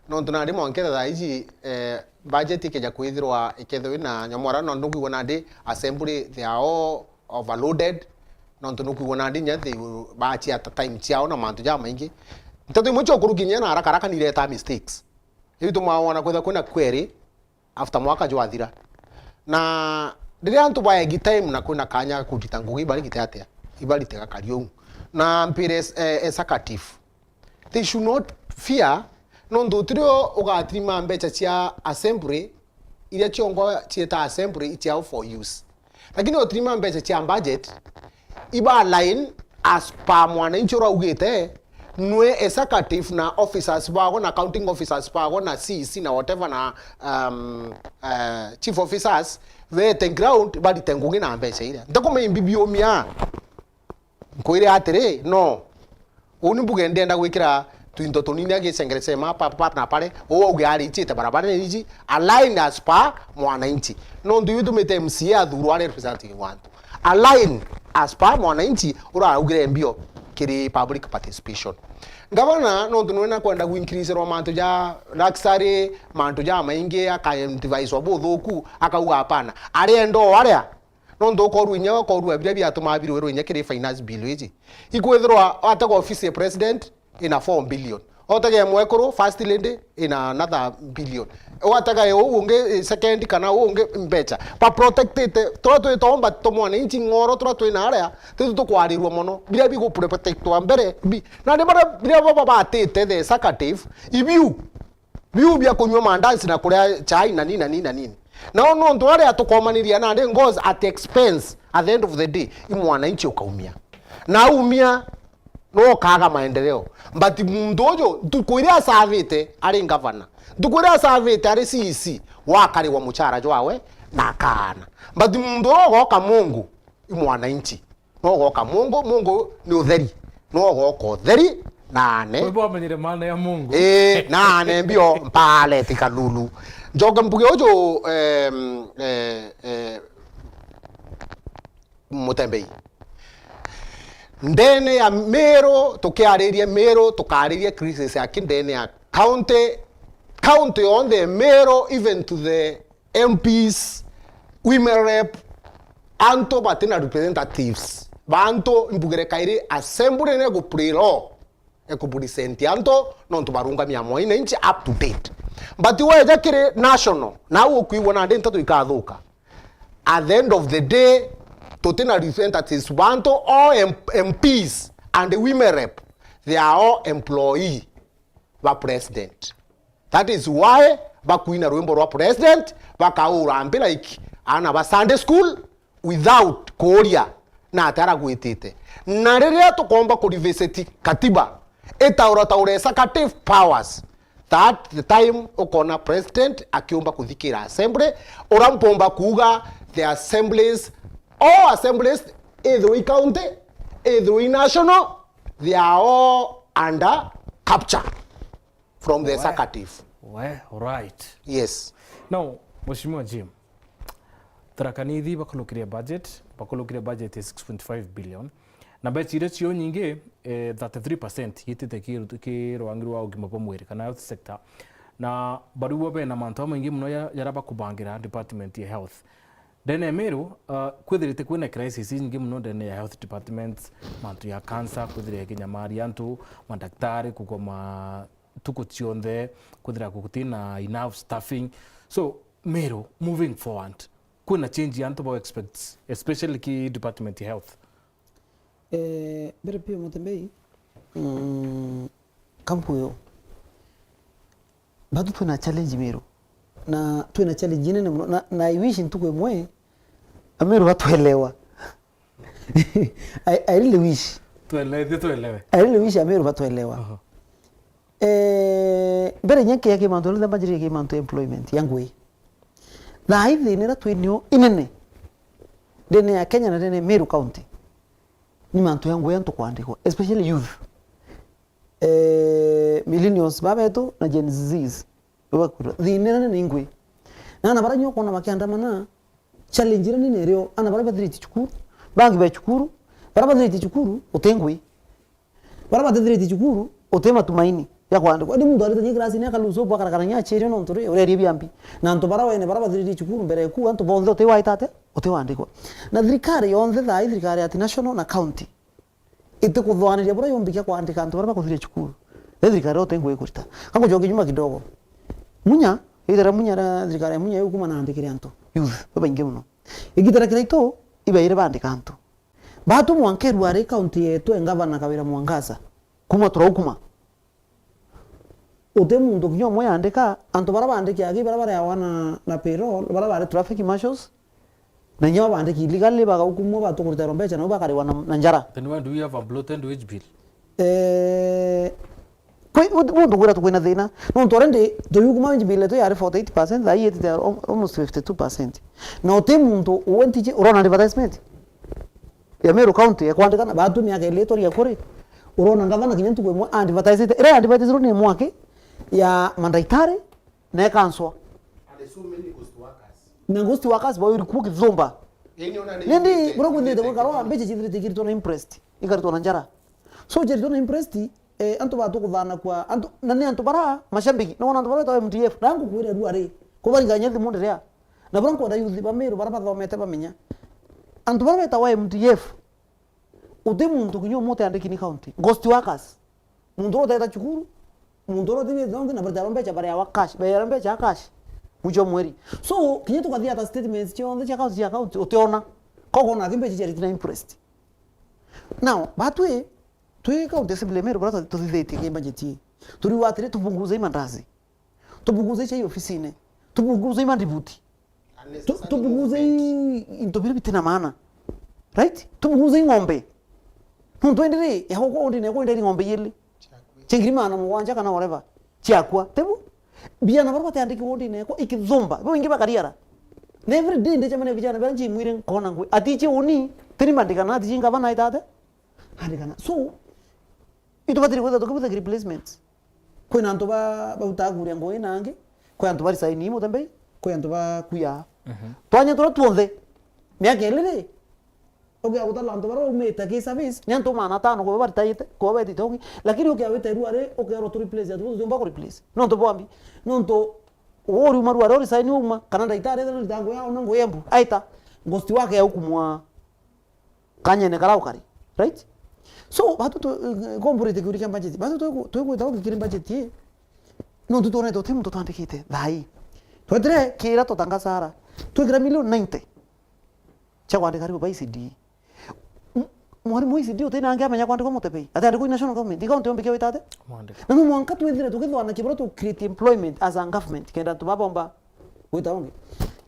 nontu nandi mwanketha thaa iji, eh, budget ikeja kwithirwa ikethirwa ina nyamwara, nontu nukwigua nandi assembly they are all overloaded, nontu nukwigua nandi nya they bachia ta time ciao na mantu jamaingi. Nteto imwe cia ukuruki nya na haraka haraka nireta mistakes. Riu tumawona kwetha kwina query, after mwaka jwathira. Na riria antu baegi time na kwina kanya ga kurita ngugi, ibarigite atia? Ibarite gakari uu. Na mpire, eh, executive, they should not fear, nontu utirio ugatirima mbecha cia assembly, iria ciongo cieta assembly, it's out for use. Lakini utirima mbecha cia budget, iba align as per mwananchi uraugite, nwe executive na officers bago na counting officers bago na C E C na whatever na, um, uh, chief officers, bete ground, barite ngugi na mbecha iria. Ntakume imbibiumia. Nkwire atiri, no. Uu ni mbuge ndienda gwikira twinto tunini agicengere cema, pa, pa, pa, na pare. Uu auge ari ichite barabara ni iji, align as per mwananchi. Nontu iu tumite M C A athurwa ari representing wantu. Align as per mwananchi uraugire mbio kiri public participation. Ngavana, nontu nwena kwenda guincreaserwa mantu ja luxury, mantu ja maingi, akaadviswa buthuku, akauga hapana. Arienda o aria, nontu ukorwa inya, ukorwa biria biatuma birwirwa inya kiri finance bill iji. Ikwithirwa watega ofisi ya president ina four billion. Otega ya mwekuru, first lady, ina another billion. Watega ya uu ungi, eh, second kana uu ungi mbecha. Ba protectite, turia twitomba to mwananchi ng'oro turia twina aria, titu tukwarirua mono. Biria bigu protectwa mbere, bi, na ni baria, biria baba batite the executive, ibiu. Biu bia kunyua mandazi na kuria chai na nini na nini na nini. Nao nontu aria tukomaniria nandi ngozi at expense, at the end of the day, i mwananchi ukaumia. Na aumia, no ukaga maendeleo. But muntu uju, ntuku iria asavite ari ngavana, ntuku iria asavite ari C E C, wakarigwa muchara jwawe, na akaana. But muntu uria ugoka Mungu i mwananchi. No ugoka Mungu, Mungu ni utheri. No ugoka utheri, naane. Kwa hivyo wamenyire maana ya Mungu. Ii, naane mbio mpale ti kalulu. Njoke mbuge uju, em, eh, eh, Mutembei. Ndene ya Meru, tukiariria Meru, tukaariria crisis ya ki ndene ya county, county yonthe ya Meru, even to the M Ps, women rep, antu batina representatives. Bantu mbugire kairi assembly ne ku play law, e ku present antu, nontu barungamia mwananchi up to date. But weja kiri national, na ukwigua nandi ntatu ikathuka. At the end of the day, tutina representatives bantu, all M-, M Ps and women rep, they are all employee ba president. That is why bakwina rwimbo rwa president, bakaurambi like ana ba Sunday school without kuuria na atara gwitite. Na riria tukomba ku revisit katiba, itaura taura executive powers, that the time ukona president akiumba kuthikira assembly, ura mpumba kuuga the assemblies, all assemblies, ithirwe i county, ithirwe i national, they are all under capture from the executive. We, alright. Yes. Now, Mheshimiwa Jim, Tharaka Nithi bakulukire budget, bakulukire budget ya six point five billion. Na mbeca iria cio nyingi, eh, thirty-three percent yitite ki, ki rwangi rwa ugima bwa mwiri kana health sector. Na bariu bo bena mantu jamaingi muno ya, jaria bakubangira department ya health. Ndene ya Meru, uh, kwithirite kwina crisis inyingi muno ndene ya health department, mantu ya cancer, kwithira ikinyamaria antu, madaktari kugoma ntuku cionthe, kwithira gutina enough staffing. So, Meru, moving forward, kwina change ya antu ba expect, especially ki department ya health? Eh, mbere pia Mutembei, mm, kampu yo. Bado twina challenge Meru. Na twina challenge nene muno. Na, na I wish ntuku imwe, Ameru batuelewa. I, I really wish. Tuelewe, ithuĩ tuelewe. I really wish Ameru batuelewa. Aha. Eh, mbere nya kia ki mantu, nitha mbanjiririe ki mantu employment ya ngui. Thaa ithi nira twinio inene ndene ya Kenya na ndene ya Meru County, ni mantu ya ngui antu kwandikwa, especially youth. Eh, millennials babetu na Gen Zs. Bakwirwa, thina nene ni ngui. Na ana bara nyo kwona bakiandamana, challenge iria nene irio, ana bara bathirite cukuru, bangi be cukuru, bara bathirite cukuru, uti ngui. Bara batithirite cukuru, uti matumaini ya kwandikwa. Indi muntu arite kinya kirasini akalusa ubu akarakara kinya achirio nontu ri, urerie biambi. Na antu bara wene bara bathirite cukuru mbere ku, antu bonthe uti waita atia? Uti wandikwa. Na thirikari yonthe thaa ii, thirikari ya national na county, itikuthuganiria buria yumbikia kwandika antu baria bakuthiria cukuru. Ri thirikari uti ngui kurita. Kangucokia nyuma kidogo. Munya, ithera Munya ra thirikari ya Munya yukuma na andikire antu. Youth, babaingi muno. Igita ria kiraitu, ibaire bandika antu. Batu mwanka Ruari county yetu e ngavana Kawira Mwangaza. Kuma turaukuma. Uti muntu kinya umwe yandika, antu bara bandiki aki, bara bareawa na, na payroll, bara bari traffic marshals, na inya babandiki illegally, bagaukumwa, batukuruterwa mbeca, nabo bakariwa na, na njara. Then why do we have a bloated wage bill? Eh, kwi, muntu, muntu kwira tukwina thina. Nontu already tuyukuma wage bill yetu yari forty-eight percent, thaa ii yetite al-, almost fifty-two percent. Na uti muntu uwe ntiji, urona advertisement ya Meru County ekwandikana, batu miaka ili itwaria kuri. Urona ngavana kinya ntuku imwe advertisite. Ira advertisirwe ni mwaki ya mandaitari na ekanswa. And so many ghost workers. Na ghost workers bau iri kuo kithumba. Indi bura kwithirite gwikarwa mbeca cithirite ikiritwa na imprest, ikaritwa na njara. So ciritwa na imprest, eh, antu batu kuthana kwa antu, na ni antu bara mashabiki, na wona antu bara betawa M D F, na ngukwira rua ri, kubaringanya thimu ndiria. Na bura nkwenda youth ba Meru bara bathomete bamenya. Antu bara betawa M D F, uti muntu kinya umwe utiandiki ni county. Ghost workers. Muntu uria uteta cukuru, muntu uria utiwite thongi na bari mbeca, bareawa cash, bareawa mbeca cash. Mwisho wa mweri. So, kinya tukathia ta statements cionthe cia county, cia county, utiona. Koguo ona aki mbeca ciariti na imprest. Now, batwi, twi county assembly Meru, bara tuthithitie ki budget ii. Turiuga atiri, tupunguze i mandazi. Tupunguze i chai ofisine. Tupunguze i mandibuti. Tu-, tupunguze i-, into biria bitina maana. Right? Tupunguze i ng'ombe. Nontu indi ri, ya gukwa wodine yakwa inderi ng'ombe iiri. Cia ngiri magana mugwanja kana whatever. Ciakwa. Tibu? Biana baria batiandiki wodine yakwa ikithumba. Bo ingi bakariara. Na every day ndicemania na vijana baria njimwire nkona ngui. Atichi uni, tiri mandikana, atichi ngavana aitate. Andikana. So, itubatiri kwithirwa tukibutha replacement. Kwina antu ba, bautaga kuria ngui na angi, kwi antu ba resign Mutembei, kwi antu ba kuya. Mhm. Twanya turia tuonthe, miaka iri ri, ukia gutara antu baria baumite ki service, ni antu maana atano kuba baritaite, kuba betite ungi, lakini ukia wita irua ri, ukerwa tu replace antu bau utiumba ku replace. Nontu bwambi, nontu uu uriuma rua ri urisaini uma, kana ndagitari ethirwa rita ngui aona ngui embu, aita, ghost wake aukumwa kanyene kara ukari, right? So, batu tu, eh, komborete kiuri kia budget. Batu tu, tu gwita ukikiri budget ii. Nontu twonete uti muntu twandikite thaa ii. Twetire kira tutangasara. Twikira milioni ninety. Cia kwandika aribu ba E C D. M-, mwarimu wa E C D uti nangi amenya kwandikwa Mutembei. Ati andikwa i national government. Ika untu umbikia wita ati? Mwandika. Na no mwanka twithire tukithwana kibura tu create employment as a government. Kenda antu babomba gwita ungi.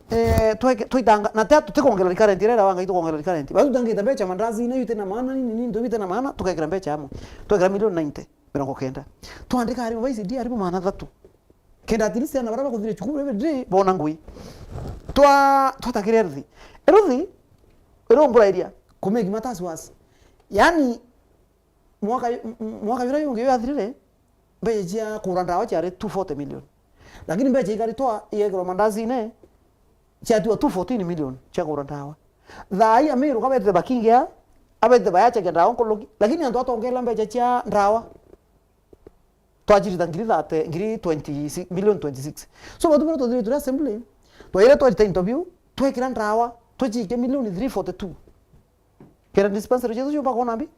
Eh, tweke-, twaitanga, na tia tutikongera recurrent, ira irawa Ngai tukongera recurrent. Bau tutangite mbecha mandazi-ine, yu tina maana, nini, nini, ntu bite na maana, tukekira mbecha amwe. Twekira milioni ninety, mirongo kenda. Twandika aribu ba E C D, aribu maana athatu. Kenda at least ana baria bakuthire cukuru every day, bona ngui. Twa-, twatakire eruthi. Eruthi, iro mbura iria, ku make matters worse. Yani, mwaka, m-, m-, mwaka jura jungi jwathirire, mbecha cia kugura ndawa ciari two forty million. Lakini mbecha ikaritwa, igekirwa mandazine, ciatiwa two fourteen million cia kugura ndawa. Thaa ii Amiru kabetire bakingia, abetire bayachagia ndawa nkuluki, lakini antu atongela mbecha cia ndawa. Twachirita ngiri thirty, ngiri twenty-six, million twenty-six. So, batu baria twathire turi assembly, twaire twarita interview, twekira ndawa, twachike million three forty-two. Kenda dispensary cietu ciumba kwona mbi?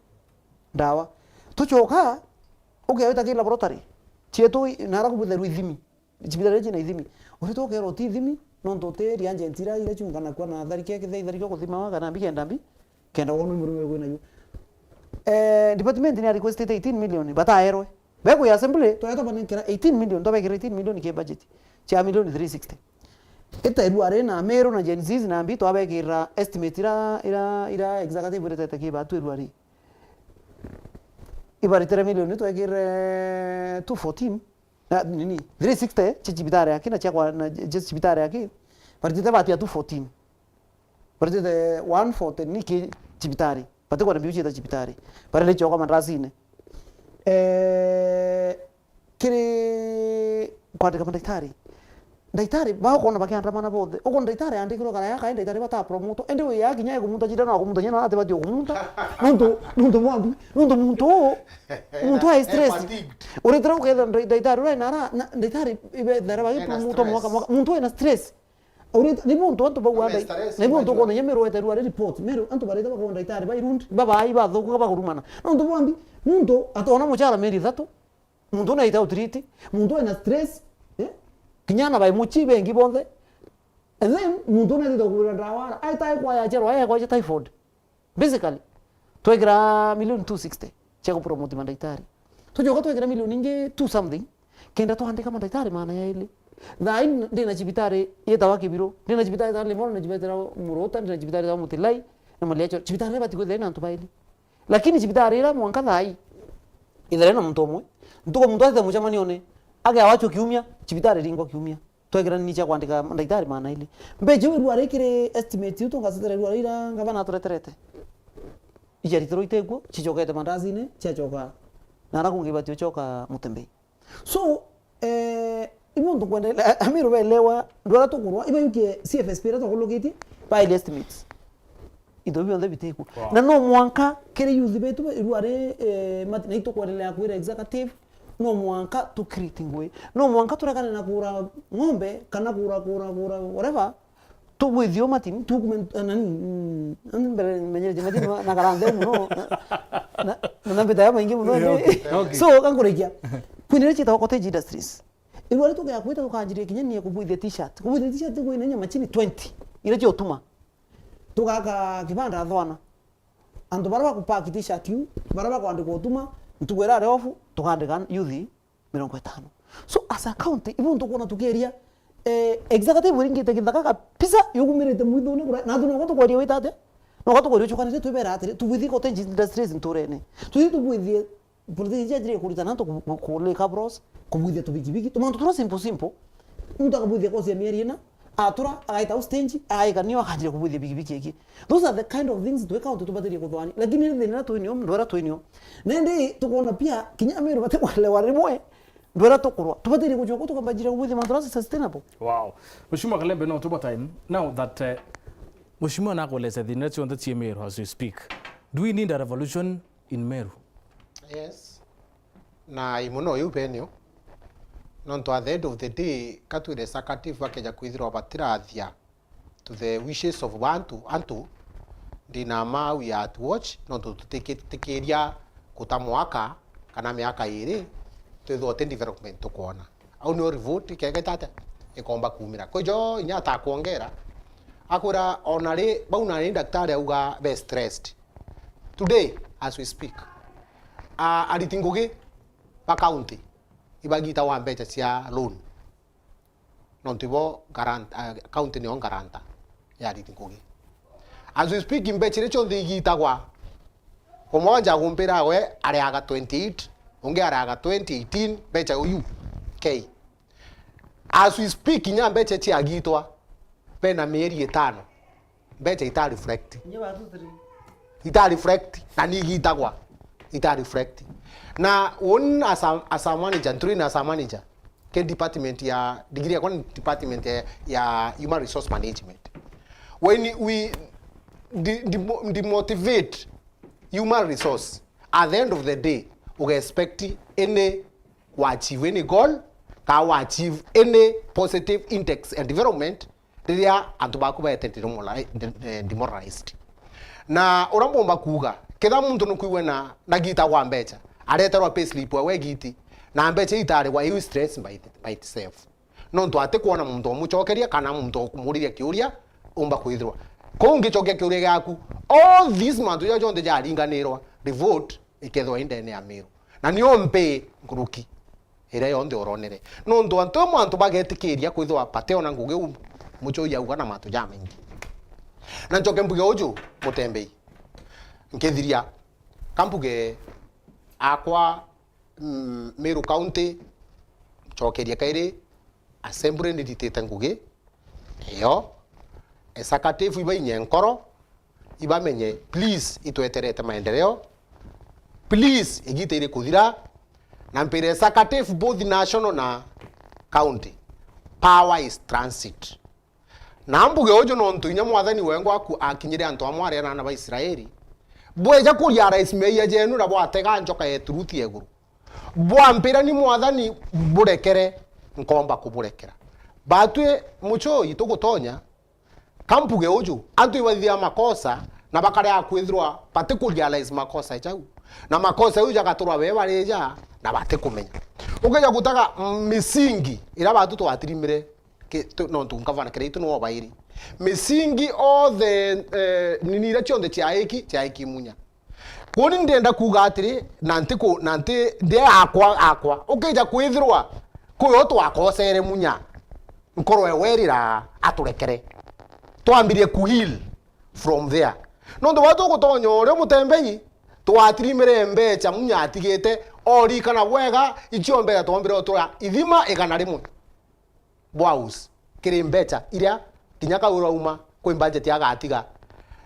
Ndawa. Tucoka, ukewita ki laboratory. Cietu i-, nara kubutherwa ithimi. Cibitari cina ithimi. Uritwa ukerwa uti ithimi, nontu uti reagent ira, ira ciunganakua na tharike, kethira itharike ukuthimawa kana mbi kenda mbi, kenda wonwe murimo uri nayo. Eh, department ni ya requestite eighteen million, bataerwe. Beku ya assembly, tweta banenkera eighteen million, twabekera eighteen million ki budget. Cia million three sixty. Ita irua ri na Meru na Gen Zs na mbi twabekira estimate ira, ira, ira executive iretete ki batu irua ri. Ibaritire milioni twekire two fourteen, na nini, three sixty cia cibitari aki na cia kwa, na cia cibitari aki. Baritite batia two fourteen. Baritite one forty ni ki cibitari. Batikwona mbiu ciita cibitari. Barenda icoka mandarasine. Eh, kiri kwandika mandagitari. Ndagitari, ba ukona bakiandamana bonthe. Ukona ndagitari andikirwe karaya kae, ndagitari bata promote. Ende wi ya kinya ekumuta cindano, akumuta cindano, ati bati ukumuta. Nontu, nontu bwambi, nontu muntu uu, muntu ai stress. Fatigued. Uritira ukethira ndagitari uria nara, na ndagitari ibethera bagi promote mwaka, mwaka. Muntu ena stress. Urita, ni buntu antu bau. Ame andai, stress, ni buntu unajua. Ukona nya Meru weterwa ari report. Meru, antu barita bakona ndagitari ba irundi, babai bathuku bakurumana. Nontu bwambi, muntu atona muchara mieri ithatu, muntu naita utiriti, muntu ena stress, eh? Kinya na bai muchi bengi bonthe. And then, muntu naita kugura ndawa, aita kwa ya chero, aya kwa typhoid. Basically, twekira milioni two sixty cia kupromote mandagitari. Tucoka twekira milioni ingi two something, kenda twandika mandagitari maana yaili. Thaa ii ndina cibitari yetawa Kibiru, ndina cibitari yetawa Limuru, ndina cibitari yetawa Muruta, ndina cibitari yetawa Mutilai, na Maliacho. Cibitari iria ibati kwithira ina antu baili. Lakini cibitari iria mwanka thaa ii, ithira ina muntu umwe. Ntuku muntu atite mucemanione, ageawachwa kiumia, cibitari iringwa kiumia. Twekira nini cia kwandika ndagitari maana ili. Mbecha iu irua ri kiri estimate iu tungasitira irua ri ira ngavana atureterete. Ijaritirwe itekuo, cicokete mandazine, ciacoka. Na ara kungi ibati ucoka Mutembei. So, eh, ibo ntukwenda, Amiru belewa, ndwara tukurwa, iba yukie C F S P ira tukulukitie, ba ili estimates. Into bionthe bitikuo. Wow. Na no mwanka kiri youth betu irua ri, eh, mat-, na itukwendelea kwira executive, no mwanka tu create ngui. No mwanka turekane na kura ng'ombe, kana kura, kura, kura, whatever. Tubwithio Martin, tukume, eh, nani, mm, nani mbere menyerete Martin na, na karanthe muno, na, na, na mbita ya maingi muno. Yeah, okay. Okay. So, kankurikia. Kwinire chita wa cottage industries. Irua ri tugeakwita tukanjiria kinya nie kubwithia t-shirt. Kubwithia t-shirt kwina inya machini twenty. Ira cia utuma. Tugaka kibanda Thwana. Antu baria bakupaki t-shirt iu, baria bakwandika utuma, ntuku iria ari off, tukandika youth mirongo itano. So, as a county, ibu ntukwona tukiria, eh, executive iringite githaka kabisa, yugumirite mwithune kuria, na antu noko tukweria wita atia? Noko tukweria uchukanire twibera atiri, tubwithi cottage industries nturene. Tuthi tubwithie politician cia jiri kurita na antu ku-, ku-, kulika bros, kubwithia tubikibiki, tumantu turia simple simple. Muntu akabwithia kosi ya mieri ina, atura, agaita au stage, agaika nio akanjire kubuithia bigibigi ingi. Those are the kind of things twi county tubatirie kuthwania. Lakini ni thina twinio, ndwera twinio. Nindi tukwona pia kinya Meru batikwelewa rimwe, ndwera tukurwa. Tubatirie kucoka tukambanjire kubuithia mantu jaja sustainable. Wow. Mheshimiwa Kalembe, no tuba time. Now that, eh, Mheshimiwa nakueleza thina cionthe cie Meru as we speak. Do we need a revolution in Meru? Yes. Na imo no iu benio. Nontu at the end of the day, katwire Executive bakeja kwithirwa batirathia to the wishes of bantu, antu, ndina ma we are at watch, nontu tutititikiria guta mwaka kana miaka iri, twithirwa ti development tukwona. Au nio revolt ikegeta atia? Ikomba kuumira. Kwijo inya atakwongera, akwira ona ri, bau na ri daktari auga be stressed. Today, as we speak, a, ariti ngugi ba county ibagitagwa mbeca cia loan. Nontu ibo garant-, ah, county nio guarantor ya ariti ngugi. As we speak, mbeca iria cionthe igitagwa, umwe wanja gumpira we areaga twenty-eight, ungi areaga twenty, eighteen, mbeca uyu K. As we speak, inya mbeca ciagitwa, bena mieri itano, mbeca ita reflect. Inya ba two three. Ita reflect, na ni igitagwa, ita reflect. Na won as a, as a manager, nturi na as a manager, ke department ya, degree yakwa ni department ya, ya human resource management. When we de-, de-, demotivate human resource, at the end of the day, uga expect any wa achieve any goal, ka wa achieve any positive index and development, riria antu baku baete demorali-, de-, de-, demoralized. Na uria mbomba kuuga, ketha muntu nukwigua na, na gita gwa mbeca, areterwa payslip we giti, na mbeca itarigwa iu stress by, by itself. Nontu atikwona muntu omucokeria kana muntu okumuriria kiuria umba kwithirwa. Kou ngicokia kiuria giaku, all these mantu jaja jonthe jaringanirwa, revolt ikethirwa i ndene ya Meru. Na nio mpi nkuruki iria yonthe uronere. Nontu antu amwe antu bagetikiria kwithirwa bateona ngugi u mucui auga na mantu jamaingi. Na ncoke mbuge uju, Mutembei, nkithiria, ka mbuge akwa, mm, Meru County, ncokerie kairi, Assembly niritite ngugi iyo, executive ibainye nkoro, ibamenye, please, itweterete maendeleo, please, igita iri kuthira, na mpira executive both national na county, power is transit. Na mbuge uju nontu inya Mwathani wengwa aku akinyire antu amwe aria na aana ba Israeli, bweja kuria rais meeyia jenu na bwatega njoka ya ituruti ya iguru. Bwampira ni Mwathani burekere, nkomba kuburekera. Batwi mucui tugutonya, ka mbuge uju, antu ibathithia makosa na bakarega kwithirwa batikurealize makosa jau. Na makosa jau jagaturwa be barija na batikumenya. Ukeja gutaga misingi ira batu twatirimire ki-, tu-, nontu ngavana Kiraitu niwe obairi. Misingi all the, eh, nini iria cionthe ciaiki, ciaiki Munya. Kuni ndienda kuuga atiri, na ntiku-, na nti-, ndi akwa, akwa. Ukija kwithirwa kwi o twakosere Munya, nkoro ewe irira aturekere. Twambirie ku heal from there. Nontu bau tugutonya uria Mutembei, twatirimire mbeca Munya atigite, orikana bwega, icio mbeca twombire utura ithima igana rimwe. Bwaus, kiri mbeca iria kinya kau urauma kwi budget agatiga.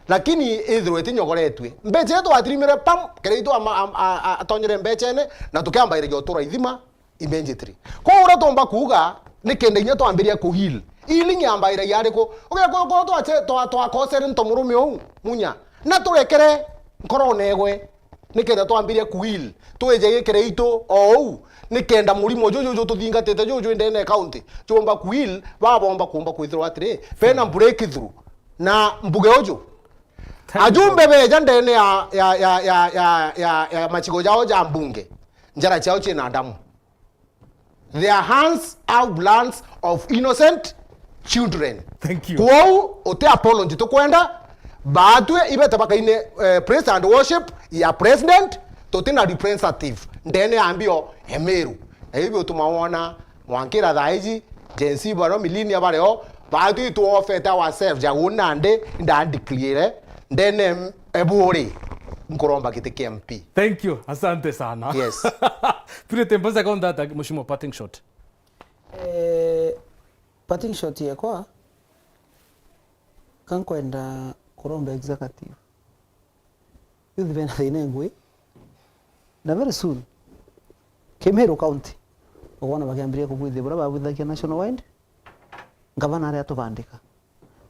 Lakini ithirwe itinyogoretue. Mbeca iria twatirimire pam, kiri itu ama-, am-, a-, a-, atonyere mbecene, na tukiambairiria utura ithima immediately. Kwa uria tumba kuuga, ni kenda inya twambiria ku heal. Healing yambairagia ariku? Uge ku-, ku-, twache-, twa-, twakosere nto murume uu, Munya. Na turekere nkorone egwe. Nikenda twambirie ku heal, twije gikire itu o uu, nikenda murimo juju jututhingatite juju ndene ya county, jumba ku heal, babomba kumba kwithirwa atiri, bena breakthrough. Na mbuge uju, ajumbe beja ndene ya, ya, ya machigo jao ja mbunge, njara ciao ciina ndamu. Their hands have blood of innocent children. Thank you. Kwou, uti apology tukwenda, batwi ibete bakaine, eh, praise and worship ya president, tutina representative ndene ya mbio Emeru. Na ibi utuma wona mwankira thaa iji, Gen Z bario, millennial bario, batwi tuofete ourselves ja gu nandi nda declare ndene eburi nkuromba giti kia M P. Thank you. Asante sana. Yes. Purity Mbosa, on that, Mheshimiwa, parting shot. Eh, parting shot yekwa, Ka nkwenda kuromba executive. Youth bena thina ngui. Na very soon, Kimiru County, ukwona bakiambiria kubwithia buria babwithagia national wide, ngavana aria atubandika.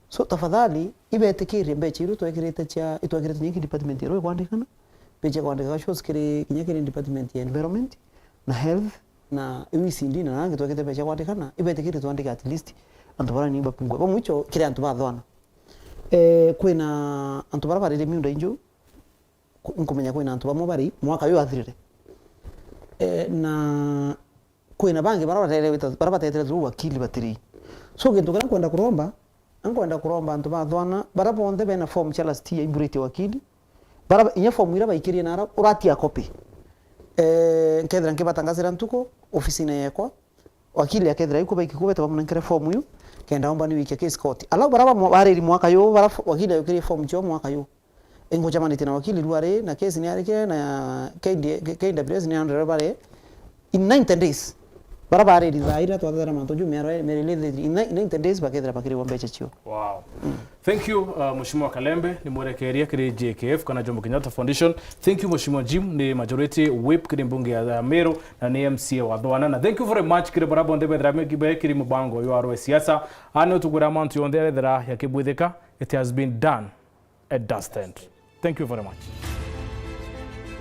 So, tafadhali, ibetikirie mbecha iria twekirite cia, itwekirite nyingi department iria ikwandikana, mbecha ikwandika shows kiri, kinya kiri department ya environment, na health, na E C D, na nangi twekite mbecha kwandikana, ibetikirie twandike at least antu baria ni bapungue. Bamwicho kiri antu bathwana. Eh, kwina antu baria barire miunda inju, ku-, nkumenya kwina antu bamwe bari mwaka uyu athirire. Eh, na kwina bangi baria batere wita, baria batetire through wakili batiri. So, gintu kiria nkwenda kuromba, nkwenda kuromba antu bathwana, baria bonthe bena form cia last year imburitie wakili, baria ba-, inya form iria baikirie nara, uratia copy. Eh, nkethira nkibatangasira ntuku, ofisine yekwa, wakili akethira ikuba ikikuba, tabamunenkere form iu, kenda omba ni wikia case court. Alau baria bamo-, bariri mwaka yu, baria fo-, wakili ayukirie form cio mwaka yu. Ingucemanitie na wakili ruari, na case ni arike, na K D, K W S ni andrere bare. In ninety days, baria bariri thaa iria twathethera mantu juu miaro, mieri iri, in ni-, ninety days bakethira bakirigwa mbecha cio. Wow. Thank you, uh, Mheshimiwa Kalembe, ni mwerekeria kiri J K F kana Jomo Kenyatta Foundation. Thank you, Mheshimiwa Jim, ni Majority Whip kiri mbunge ya, ya Meru, na ni M C A wa Thwana. Na thank you very much kiri baria bonthe bethira me-, bekiri mubango uyu wa Rwe Siasa. Ani utugwira mantu yonthe arethira yakibwithika, it has been done at Dust End. Thank you very much.